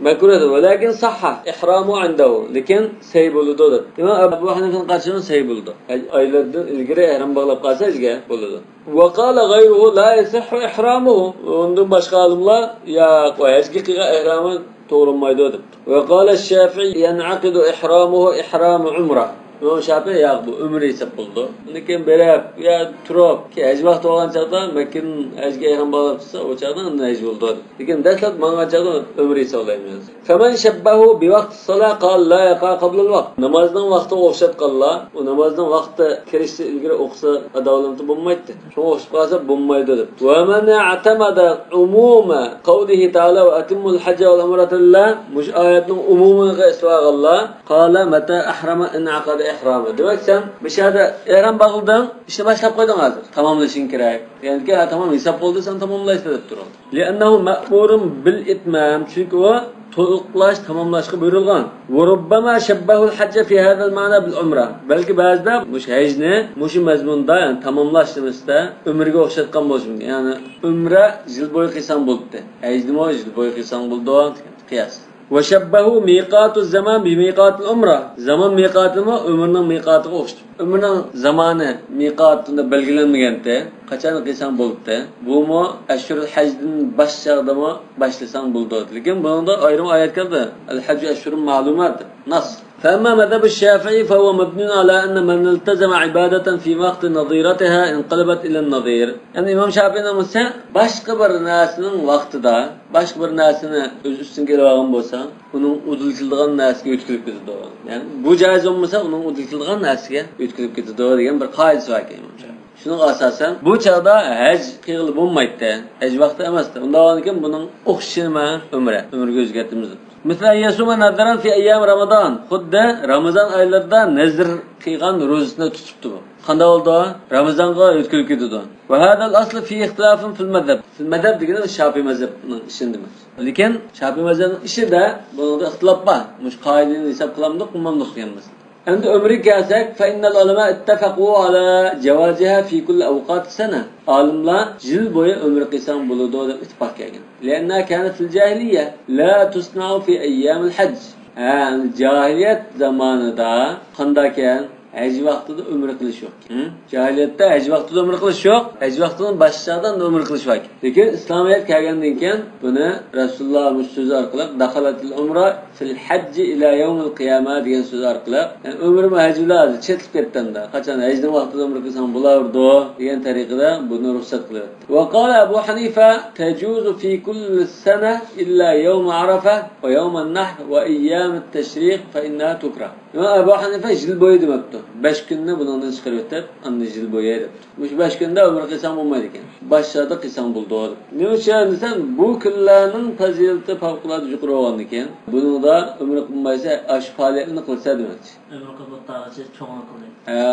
مەكرۇھ دەپ. ولكن صح إحرامه عنده. لېكىن سەي بولىدۇ دەپ. ئىمام ئەبۇ ھەنىفەنىڭ قارىشىغا سەي بولىدۇ. ھەج ئايلىرىدىن ئىلگىرى ئەھرام باغلاپ قالسا ھەجگە بولىدۇ. وقال غيره لا يصح إحرامه. ئۇندىن باشقا ئالىملار، ياق، ئۇ ھەجگە قىلغان ئېھرامى توغرىلمايدۇ دەپتۇ. وقال الشافعي ينعقد إحرامه إحرام عمرة. ئىمام شافىئى، ياق، بۇ ئۆمرە ھېساب بولىدۇ. ئۇنىڭ كېيىن بېرىپ، يا تۇرۇپ، كېيىن ھەج ۋاقتى بولغان چاغدا مەككىدىن ھەجگە ئېھرام باغلاپ تۇرسا، ئۇ چاغدا ئاندىن ھەج بولىدۇ. لېكىن دەسلەپ ماڭغان چاغدا ئۆمرە ھېسابلايمىز. فمن شبهه بوقت الصلاة قال لا يقع قبل الوقت. نامازنىڭ ۋاقتىغا ئوخشاتقانلار، ئۇ نامازنىڭ ۋاقتى كىرىشتىن ئىلگىرى ئوقۇسا، ئاداۋالامتى بولمايتتى. شۇڭا ئوخشاپ قالسا بولمايدۇ دەپتۇ. ومن اعتمد عموم قوله تعالى وأتموا الحج والعمرة لله، مۇشۇ ئايەتنىڭ ئومۇمىنى ئېسىۋالغانلار، قال متى أحرم انعقد إحرامه. دېمەك، سەن مۇشۇ يەردە ئېھرام باغلىدىڭ، ئىشنى باشلاپ قويدۇڭ ھازىر. تاماملىشىڭ كېرەك. يەنى، ھە، تامام ھېساب بولدى، سەن تاماملايسەن دەپ تۇرۇڭ. لأنه مأمور بالإتمام، چۈنكى ئۇ تولۇقلاش، تاماملاشقا بۇيرۇلغان. وربما شبهوا الحج في هذا المعنى بالعمرة. بەلكى بەزىدە مۇشۇ ھەجنى مۇشۇ مەزمۇندا، يەنى تاماملاش نېمىسىدە ئۆمرىگە ئوخشاتقان بولۇشى مۇمكىن. يەنى ئۆمرە يىل بويى قىلساڭ بولدى. ھەجنىمۇ يىل بويى قىلساڭ بولىدۇ دېگەن قىياس. وشبهوا ميقات الزمان بميقات العمرة. زامان مىقاتىمۇ ئۆمرىنىڭ مىقاتىغا ئوخشىتىپ، ئۆمرىنىڭ زامانى مىقاتىدا بەلگىلەنمىگەنتى، قاچان قىلساڭ بولدى. بۇمۇ ئەشھۇرۇل ھەجدىن باش چاغدىمۇ باشلىساڭ بولىدۇ. لېكىن بۇنىڭدا ئايرىم ئايەت كەلدى. الحج أشهر معلومات. نص. فأما مذهب الشافعي فهو مبني على أن من التزم عبادة في وقت نظيرتها انقلبت إلى النظير. يەنى ئىمام شافىئىنىڭ بولسا باشقا بىر نەرسىنىڭ ۋاقتىدا، باشقا بىر نەرسىنى ئۆز ئۈستىگە ئېلىپ ئالغان بولسا، ئۇنىڭ ئۇدۇل كېلىدىغان نەرسىگە يۆتكىلىپ كېتىدۇ. يەنى بۇ جائىز بولمىسا، ئۇنىڭ ئۇدۇل كېلىدىغان نەرسىگە يۆتكىلىپ كېتىدۇ دېگەن بىر قائىدىسى باركەن ئىمام شافىئىنىڭ. شۇنىڭغا ئاساسەن، بۇ چاغدا ھەج قىلغىلى بولمايتتى. ھەج ۋاقتى ئەمەستى. ئۇنداق بولغاندىكىن بۇنىڭ ئوخشىشى نېمە؟ ئۆمرە. ئۆمرىگە ئۆزگەرتىمىز. مثل أن يصوم نذرا في أيام رمضان. خۇددى رامىزان ئايلىرىدا نەزر قىلغان روزىسىنى تۇتۇپتۇ بۇ. قانداق بولىدۇ؟ رامىزانغا يۆتكىلىپ كېتىدۇ. وهذا الأصل فيه اختلاف في المذهب. مەزھەپ دېگىنى شافىئىي مەزھەپنىڭ ئىشىنى دېمەكچى. لېكىن شافىئىي مەزھەپنىڭ ئىشىدە بۇنىڭدا ئىختىلاپ بار. مۇشۇ قائىدىنى ھېساب قىلامدۇق، قىلمامدۇق دېگەن مەسىلە. ئەمدى ئۆمرىگە كەلسەك، فإن العلماء اتفقوا على جوازها في كل أوقات السنة. ئالىملار يىل بويى ئۆمرە قىلساڭ بولىدۇ دەپ ئىتتىپاق كەلگەن. لأنها كانت في الجاهلية لا تصنع في أيام الحج. ھە، جاھىلىيەت زامانىدا قانداقكەن؟ ھەج ۋاقتىدا ئۆمرە قىلىش يوق. ھە؟ جاھىلىيەتتە ھەج ۋاقتىدا ئۆمرە قىلىش يوق. ھەج ۋاقتىدىن باشقا چاغدا ئۆمرە قىلىش بار. لېكىن ئىسلامىيەت كەلگەندىن كېيىن بۇنى رەسۇلۇللا مۇشۇ سۆزى ئارقىلىق، دخلت العمرة في الحج إلى يوم القيامة دېگەن سۆز ئارقىلىق، يەنى ئۆمرىمۇ ھەج بىلەن چېتىلىپ كەتتى ئەمدى. قاچان ھەجنىڭ ۋاقتىدا ئۆمرە قىلساڭ بولاۋېرىدۇ دېگەن تەرىقىدە بۇنى رۇخسەت قىلىۋەتتى. وقال أبو حنيفة تجوز في كل سنة إلا يوم عرفة ويوم النحر وأيام التشريق فإنها تكره. ئىمام ئەبۇ ھەنىفە يىل بويى دېمەپتۇ. بەش كۈننى بۇنىڭدىن چىقىرىۋېتىپ، ئاندىن يىل بويى دەپتۇ. مۇشۇ بەش كۈندە ئۆمرە قىلساڭ بولمايدىكەن. باشقا چاغدا قىلساڭ بولىدۇ. نېمە ئۈچۈن دېسەم، بۇ كۈنلەرنىڭ پەزىلىتى پەۋقۇلئاددە يۇقىرى بولغاندىكىن، بۇنىڭدا ئۆمرە قىلمايسەن، ئاشۇ پائالىيەتنى قىلسا دېمەكچى. ئۆمرە قىلىپ ئۆتتەغىچە چوڭىنى قىلدى. ھە،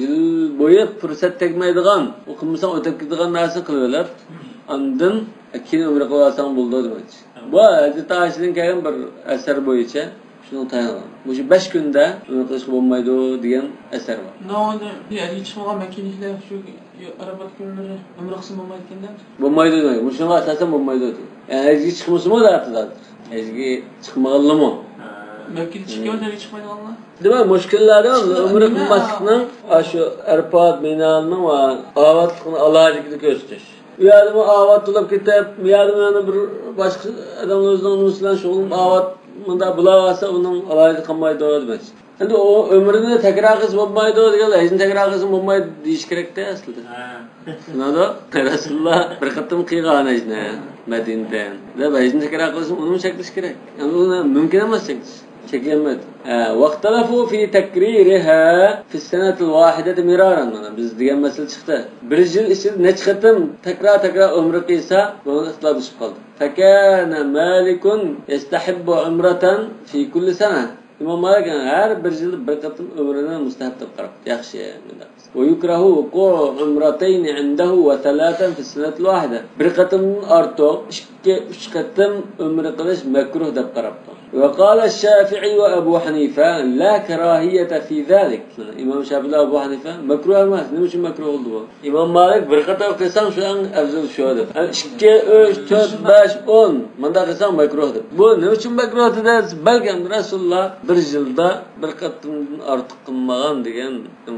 يىل بويى پۇرسەت تەگمەيدىغان، ئۇ قىلمىساڭ ئۆتۈپ كېتىدىغان نەرسىنى قىلىۋېلىپ، ئاندىن كېيىن ئۆمرە قىلىۋالساڭ بولىدۇ دېمەكچى. بۇ ھەزرىتى ئائىشىدىن كەلگەن بىر ئەسەر بويىچە شۇنىڭ تايانغان. مۇشۇ بەش كۈندە ئۆمرە قىلىشقا بولمايدۇ دېگەن ئەسەر بار. ناۋادا ھەجگە چىقمىغان مەككىلىكلەر شۇ ئارافات كۈنلىرى ئۆمرە قىلسا بولمايدىكەن دەپ. بولمايدۇ دېمەك. مۇشۇنىڭغا ئاساسەن بولمايدۇ دېگەن. يەنى ھەجگە چىقمىسىمۇ زاتى زاتى. ھەجگە چىقمىغانلىمۇ. مەككىدە چىقىپ ھەجگە چىقمايدىغانلار. دېمەك، مۇشۇ كۈنلەردە ئۆمرە قىلماسلىقنىڭ، ئاشۇ ئەرپات، مىنانىڭ ۋە ئاۋاتلىقنىڭ ئالاھىدىلىكىنى كۆرسىتىش. ئۇ يەردىمۇ ئاۋات توپلاپ كېتىپ، بۇ يەردىمۇ يەنە بىر باشقا ئادەملەر ئۆزىنىڭ نېمىسى بىلەن شۇغۇللىنىپ ئاۋات مۇنداق بولۇۋالسا، ئۇنىڭ ئالاھىدىلىكى قالمايدۇ دېمەكچى. ئەمدى ئۇ ئۆمرىنى تەكرار قىلسا بولمايدۇ دېگەن، ھەجنى تەكرار قىلسا بولمايدۇ دېيىش كېرەكتە ئەسلىدە. ھە. شۇنداقتا رەسۇلۇللا بىر قېتىم قىلغان ھەجنى مەدىنىدە. دەپ ھەجنى تەكرار قىلسا ئۇنىمۇ چەكلىشى كېرەك. يەنى ئۇنى مۇمكىن ئەمەس چەكلىشى. چەكلەنمەيدۇ. ھە، واختلفوا في تكريرها في السنة الواحدة مرارا. مانا بىز دېگەن مەسىلە چىقتى. بىر يىل ئىچىدە نەچچە قېتىم تەكرار-تەكرار ئۆمرە قىلسا، بۇنىڭدا ئىختىلاپ چىقىپ قالدى. فكان مالك يستحب عمرة في كل سنة. ئىمام مالىك ھەر بىر يىلدا بىر قېتىم ئۆمرىنى مۇستەھەب دەپ قاراپتۇ. ياخشى، مۇنداق. ويكره وقوع عمرتين عنده وثلاثا في السنة الواحدة. بىر قېتىمدىن ئارتۇق ئىككى، ئۈچ قېتىم ئۆمرە قىلىش مەكرۇھ دەپ قاراپتۇ. وقال الشافعي وأبو حنيفة لا كراهية في ذلك. ئىمام شافىئى، ئەبۇ ھەنىفە مەكرۇھ ئەمەس. نېمە ئۈچۈن مەكرۇھ بولدى بۇ؟ ئىمام مالىك بىر قېتىم قىلساڭ شۇ ئەڭ ئەۋزەل شۇ دەپ. ئىككى، ئۈچ، تۆت، بەش، ئون مۇنداق قىلساڭ مەكرۇھ دەپ. بۇ نېمە ئۈچۈن مەكرۇھ دېدى؟ بەلكىم رەسۇلۇللا بىر يىلدا بىر قېتىمدىن ئارتۇق قىلمىغان دېگەن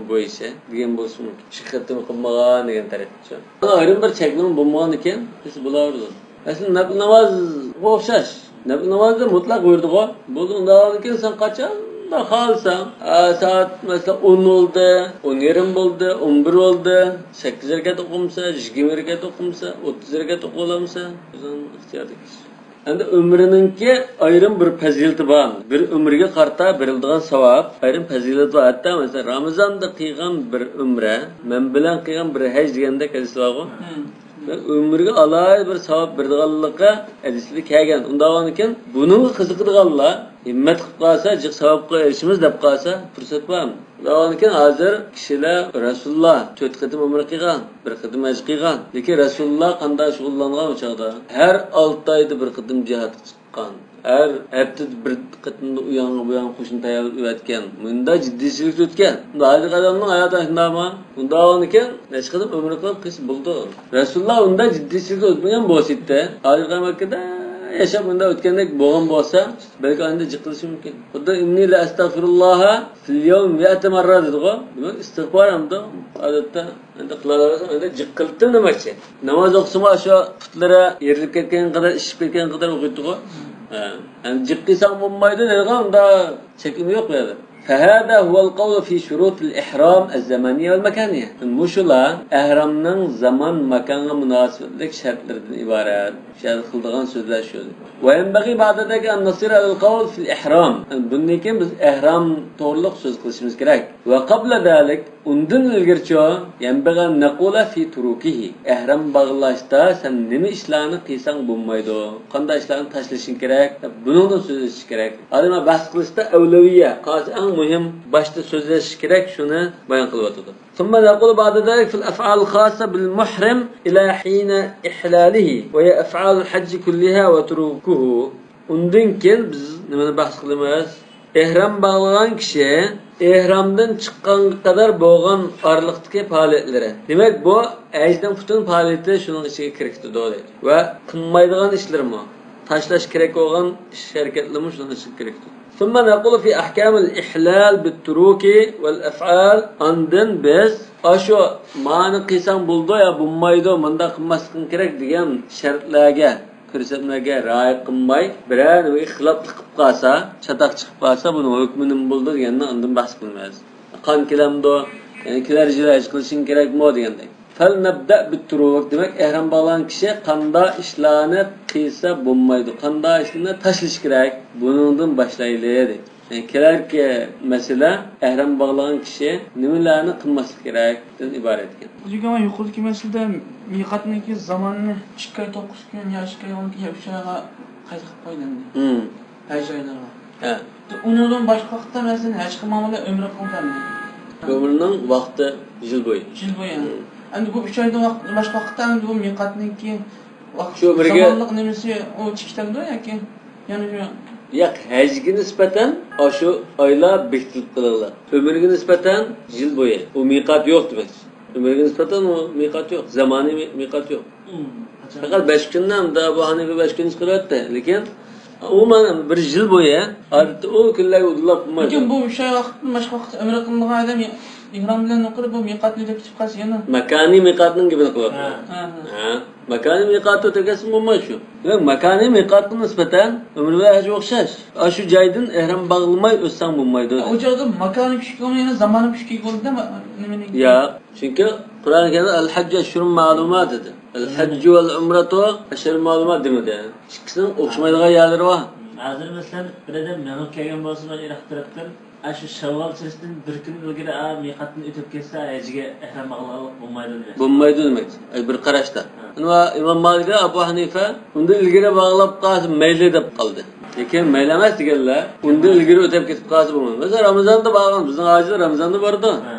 بويىچە دېگەن بولسا مۇمكىن. ئىككى قېتىم قىلمىغان دېگەن تەرەپچە. ئايرىم بىر چەكلىمە بولمىغان ئىكەن، بولىۋېرىدۇ. ئەسلى نەپلى نامازغا ئوخشاش. نەپلى نامازدا مۇتلەق ۋىردىغۇ. بولدى، ئۇنداق بولغاندىكىن سەن قاچاندا خالىساڭ، ئە، سائەت مەسىلەن ئون بولدى، ئون يېرىم بولدى، ئون بىر بولدى، سەككىز رەكەت ئوقۇمسا، يىگىرمە رەكەت ئوقۇمسا، ئوتتۇز رەكەت ئوقۇۋالامسا، ئۆزۈڭ ئىختىياردىكى ئىش. ئەمدى ئۆمرىنىڭكى ئايرىم بىر پەزىلىتى بار. بىر ئۆمرىگە قارىتا بېرىلىدىغان ساۋاب ئايرىم پەزىلىتى بار. ھەتتا مەسىلەن رامىزاندا قىلغان بىر ئۆمرە، مەن بىلەن قىلغان بىر ھەج دېگەندەك ھەدىس بارغۇ. ھە. ئۆمرىگە ئالاھىدە بىر ساۋاب بېرىدىغانلىقى ھەدىسىدە كەلگەن. ئۇنداق بولغاندىكىن بۇنىڭغا قىزىقىدىغانلار ھىممەت قىلىپ قالسا، جىق ساۋابقا ئېرىشىمىز دەپ قالسا، پۇرسەت بار. ئۇنداق بولغاندىكىن ھازىر كىشىلەر رەسۇلۇللا تۆت قېتىم ئۆمرە قىلغان، بىر قېتىم ھەج قىلغان. لېكىن رەسۇلۇللا قانداق شۇغۇللانغان ئۇ چاغدا؟ ھەر ئالتە ئايدا بىر قېتىم جىھادقا چىققان. ھەر ھەپتىدە بىر قېتىمدا ئۇ ياڭغا بۇ ياڭغا قوشۇن تەييارلاپ ئەۋەتكەن. مۇنداق جىددىيچىلىك ئۆتكەن. ھازىرقى ئادەمنىڭ ھاياتى ئاشۇنداقمۇ؟ ئۇنداق بولغاندىكىن نەچچە قېتىم ئۆمرە قىلىپ قىلسا بولىدۇ. رەسۇلۇللا ئۇنداق جىددىيچىلىك ئۆتمىگەن بولسا ئىدى، ھازىرقى مەككىدە ياشاپ مۇنداق ئۆتكەندەك بولغان بولسا، بەلكى ئاندىن جىق قىلىشى مۇمكىن. خۇددى «إني لأستغفر الله في اليوم مائة مرة» دېدىغۇ. دېمەك، ئىستىغپار ئەمدى ئادەتتە ئەمدى قىلالايسەن، ئەمدى جىق قىلىپتىم دېمەكچى. ناماز ئوقۇسىمۇ شۇ پۇتلىرى يېرىلىپ كەتكەن قەدەر، ئىششىپ كەتكەن قەدەر ئوقۇيتتىغۇ. ھە. ئەمدى جىق قىلساڭ بولمايدۇ دەيدىغان، ئۇنداق چەكلىمە يوق بۇ يەردە. فهذا هو القول في شروط الإحرام الزمانية والمكانية. مۇشۇلار ئەھرامنىڭ زامان ماكانغا مۇناسىۋەتلىك شەرتلىرىدىن ئىبارەت. شۇ يەردە قىلىدىغان سۆزلەر شۇ. وينبغي بعد ذلك أن نصير على القول في الإحرام. بۇندىن كېيىن بىز ئەھرام توغرىلىق سۆز قىلىشىمىز كېرەك. وقبل ذلك، ئۇندىن ئىلگىرىچۇ، ينبغي أن نقول في تركه. ئەھرام باغلاشتا سەن نېمە ئىشلارنى قىلساڭ بولمايدۇ؟ قانداق ئىشلارنى تاشلىشىڭ كېرەك؟ بۇنىڭدىن سۆزلىشىش كېرەك. ھازىر مانا بەھس قىلىشتا ئەۋلەۋىيە، قايسى ئەڭ مۇھىم، باشتا سۆزلىشىش كېرەك، شۇنى بايان قىلىۋاتىدۇ. ثم نقول بعد ذلك في الأفعال الخاصة بالمحرم إلى حين إحلاله، وهي أفعال الحج كلها وتركه. ئۇندىن كېيىن بىز نېمىنى بەھس قىلىمىز؟ ئېھرام باغلىغان كىشى ئېھرامدىن چىققانغا قەدەر بولغان ئارىلىقتىكى پائالىيەتلىرى. دېمەك، بۇ ھەجنىڭ پۈتۈن پائالىيىتى شۇنىڭ ئىچىگە كىرىكتىدۇ دەيدۇ. ۋە قىلمايدىغان ئىشلىرىمۇ، تاشلاش كېرەك بولغان ئىش ھەرىكەتلىرىمۇ شۇنىڭ ئىچىگە كىرىكتۇ. ثم نقول في أحكام الإحلال بالتروك والأفعال. ئاندىن بىز ئاشۇ مانى قىلساڭ بولىدۇ يا بولمايدۇ، مۇنداق قىلماسلىقىڭ كېرەك دېگەن شەرتلەرگە، كۆرسەتمىلەرگە رىئايە قىلماي، بىرەر نېمىگە خىلاپلىق قىلىپ قالسا، چاتاق چىقىپ قالسا، بۇنىڭ ھۆكمى نېمە بولىدۇ دېگەننى ئاندىن بەھس قىلىمىز. قان كېلەمدۇ؟ يەنى كېلەر يىلى ھەج قىلىشىڭ كېرەكمۇ دېگەندەك. فلنبدأ بالتروك. دېمەك، ئەھرام باغلىغان كىشى قانداق ئىشلارنى قىلسا بولمايدۇ، قانداق ئىشلارنى تاشلىشى كېرەك، بۇنىڭدىن باشلايلى دېدى. يەنى كېلەركى مەسىلە ئەھرام باغلىغان كىشى نېمىلەرنى قىلماسلىقى كېرەكتىن ئىبارەت ئىكەن. لېكىن يۇقىرىدىكى مەسىلىدە مىقاتنىڭكى زامانىنى ئىككى ئاي، توققۇز كۈن يا ئىككى ئاي، ئون كۈن يا ئۈچ ئايغا قايتا قىلىپ قويدى ئەمدى. ھەج ئايلىرىغا. ھە. ئۇنىڭدىن باشقا ۋاقىتتا، مەسىلەن، ھەج قىلمىغان بولسا ئۆمرە قىلىدۇ ئەمدى. ئۆمرىنىڭ ۋاقتى يىل بويى. يىل بويى. ئەمدى بۇ ئۈچ ئايدىن ۋاقىت، باشقا ۋاقىتتا ئەمدى بۇ مىقاتنىڭكى ۋاقىت، شۇ ئۆمرىگە زامانلىق نېمىسى ئۇ چىكىتەمدۇ ياكى يەنە شۇ؟ ياق، ھەجگە نىسبەتەن ئاشۇ ئايلار بېكىتىلىپ قېلىنغان. ئۆمرىگە نىسبەتەن يىل بويى. ئۇ مىقات يوق دېمەكچى. ئۆمرىگە نىسبەتەن ئۇ مىقات يوق. زامانىي مىقات يوق. پەقەت بەش كۈننى ئەمدى ئەبۇ ھەنىفە بەش كۈن چىقىرىۋەتتى. لېكىن ئومۇمەن بىر يىل بويى ئادەتتە ئۇ كۈنلەرگە ئۇدۇللاپ قىلمايدۇ. لېكىن بۇ ئۈچ ئاي ۋاقىتتىن باشقا ۋاقىتتا ئۆمرە قىلىنغان ئادەم ئېھرام بىلەن يۇقىرى بۇ مىقاتنى ئۆتۈپ كېتىپ قالسا يەنە. ماكانىي مىقاتنىڭ گېپىنى قىلىۋاتىمەن. ھە. ھە. ماكانىي مىقاتنى ئۆتۈپ كەتسىمۇ بولمايدۇ شۇ. دېمەك، ماكانىي مىقاتقا نىسبەتەن ئۆمرە بىلەن ھەج ئوخشاش. ئاشۇ جايدىن ئېھرام باغلىماي ئۆتسەڭ بولمايدۇ. ئۇ جايدا ماكانىي كۈچكە بولماي، يەنە زامانىي كۈچكە بولىدۇ، نېمىنى؟ ياق. چۈنكى قۇرئان كەرىمدە «الحج أشهر معلومات» دېدى. «الحج والعمرة أشهر معلومات» دېمىدى. ئىككىسىنىڭ ئوخشىمايدىغان يەرلىرى بار. ھازىر مەسىلەن، بىر ئادەم مېڭىپ كەلگەن بولسا، مانا ئىراق تەرەپتىن، ئاشۇ شەۋۋال چېرىسىدىن بىر كۈن ئىلگىرى، ئا، مىقاتتىن ئۆتۈپ كەتسە، ھەجگە ئېھرام باغلىغانلىق بولمايدۇ دېمەكچى. بولمايدۇ دېمەكچى. ئەي، بىر قاراشتا. ھە. ئەنە، ئىمام مالىك ۋە ئەبۇ ھەنىفە ئۇندىن ئىلگىرى باغلاپ قالسا مەيلى دەپ قالدى. لېكىن مەيلى ئەمەس دېگەنلەر، ئۇندىن ئىلگىرى ئۆتۈپ كېتىپ قالسا بولمايدۇ. مەسىلەن، رامىزاندا بارغان، بىزنىڭ ھاجىلار رامىزاندا بارىدۇ. ھە.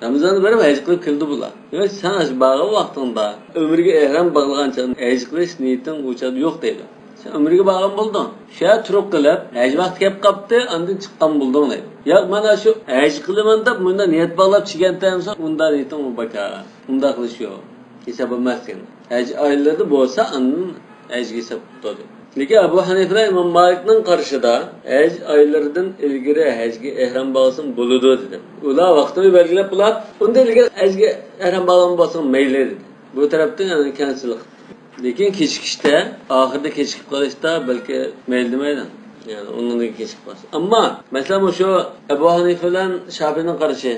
رامىزاندا بېرىپ ھەج قىلىپ كېلىدۇ بۇلار. دېمەك، سەن ئاشۇ بارغان ۋاقتىڭدا ئۆمرىگە ئېھرام باغلىغان چاغدا ھەج قىلىش نىيىتىڭ ئۇ چاغدا يوق دەيدۇ. سەن ئۆمرىگە بارغان بولدۇڭ. شۇ يەردە تۇرۇپ قېلىپ، ھەج ۋاقتى كەپ قاپتۇ، ئاندىن چىققان بولدۇڭ دەيدۇ. ياق، مەن ئاشۇ ھەج قىلىمەن دەپ مۇنداق نىيەت باغلاپ چىقىپتىمەن دېسە، ئۇنداق نىيىتىڭ ئۇ بىكار. ئۇنداق قىلىش يوق. ھېساب بولماس ئىكەن. ھەج ئايلىرىدا بولسا، ئاندىن ھەجگە ھېساب قىلىدۇ. لېكىن ئەبۇ ھەنىفە، ئىمام مالىكنىڭ قارىشىدا، ھەج ئايلىرىدىن ئىلگىرى ھەجگە ئېھرام باغلىساڭ بولىدۇ دېدى. ئۇلار ۋاقتىنى بەلگىلەپ، بۇلار ئۇندىن ئىلگىرى ھەجگە ئېھرام باغلىغان بولساڭ مەيلى دېدى. بۇ تەرەپتىن يەنە كەڭچىلىك. لېكىن كېچىكىشتە، ئاخىرىدا كېچىكىپ قېلىشتا بەلكى مەيلى دېمەيدۇ. يەنى ئۇنىڭدىن كېچىكىپ قالسا. ئەمما، مەسىلەن، مۇشۇ ئەبۇ ھەنىفە بىلەن شافىئىنىڭ قارىشى،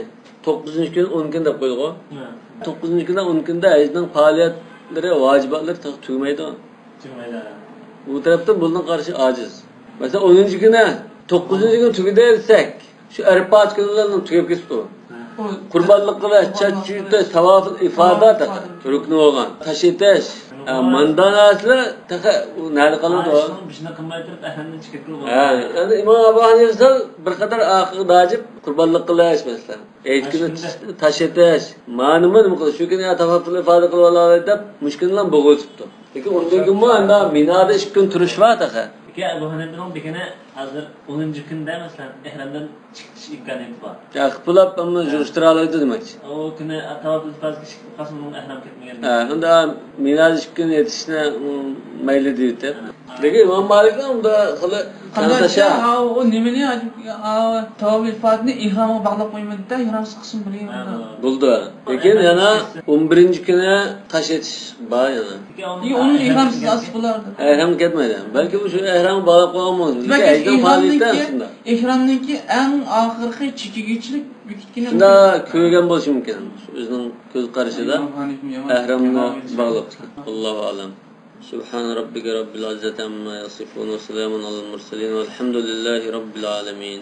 توققۇزىنچى كۈن، ئون كۈن دەپ قويدىغۇ. ھە. توققۇزىنچى كۈندە، ئون كۈندە ھەجنىڭ پائالىيەتلىرى، ۋاجىباتلىرى تېخى تۈگىمەيدۇ. تۈگىمەيدۇ. بۇ تەرەپتىن بۇنىڭ قارىشى ئاجىز. مەسىلەن، ئونىنچى كۈنى، توققۇزىنچى كۈنى تۈگىدى دېسەك، شۇ ئەرپات كۈنلەرنىڭ تۈگەپ كېتىپتۇ. ھە. قۇربانلىق قىلىش، چاچ چۈشۈرتۈش، تاۋافۇل ئىفادە تاۋاپۇل ئىفادە. رۇكنى بولغان. تاش ئېتىش، ھە، ماندانا ئەسلى تېخى ئۇ نەدە قالىدۇ؟ ئاشۇنىڭ بىشىنى قىلماي تۇرۇپ، ئەھرامدىن چىقىپ كېلىدۇ. ھە، ئەمدى ئىمام ئەبۇ ھەنىفە سەل بىر قەدەر ئارقىغا داجىپ، قۇربانلىق قىلىش مەسىلەن. ھېيت كۈنى ئاشۇ كۈندە. تاش ئېتىش، مانىمۇ نېمە قىلىش؟ شۇ كۈنى يا تاۋاپتىن ئىپادە قىلىۋالاي دەپ، مۇشۇ كۈنى بىلەن بوغۇۋېتىپتۇ. لېكىن ئۇندىن كېيىنمۇ ئەمدى مىنادا ئىككى كۈن تۇرۇش بار تېخى. لېكىن ئەبۇ ھەنىپىنىڭ بېكىنى ھازىر ئونىنچى كۈندە، مەسىلەن، ئېھرامدىن چىقىش ئىمكانىيىتى بار. يا، قىپىلاپ ئەمما يۈرۈشتۈرەلەيدۇ دېمەكچى. ئۇ كۈنى تاۋاپ ئىپادىسى كېچىكىپ قالسا، ئۇنىڭ ئەھرام كەتمىگەن. ھە، ئۇندا مىراج ئىككى كۈن يېتىشنى مەيلى دېيىۋېتىپ. لېكىن ئىمام مالىكنىڭ ئۇندا خېلى تەڭداشا. ئۇ نېمىنى، تاۋاپ ئىپادىنى ئېھرامغا باغلاپ قويمىدى-دە، ئېھرام سىقسۇن بىلگەن. بولدى. لېكىن يەنە ئون بىرىنچى كۈنى تاش ئېتىش بار يەنە. ئۇنىڭ ئېھرامسىز ئاسسا بولار. ئېھرام كەتمەيدۇ. بەلكى شۇ ئېھرامغا باغلاپ قويغان بولسۇن. لېكىن ھەيدىن پائالىيەتتە شۇنداق. ئېھرامنىڭكى ئەڭ ئاخىرقى چېكىگىچىلىك بېكىتكىنى. شۇنداق كۆرگەن بولۇشى مۇمكىن. ئۆزىنىڭ كۆز قارىشىدا ئەھرامنى باغلاپتۇ. ئاللاھۇ ئەلەم. سبحان ربك رب العزة عما يصفون وسلام على المرسلين والحمد لله رب العالمين.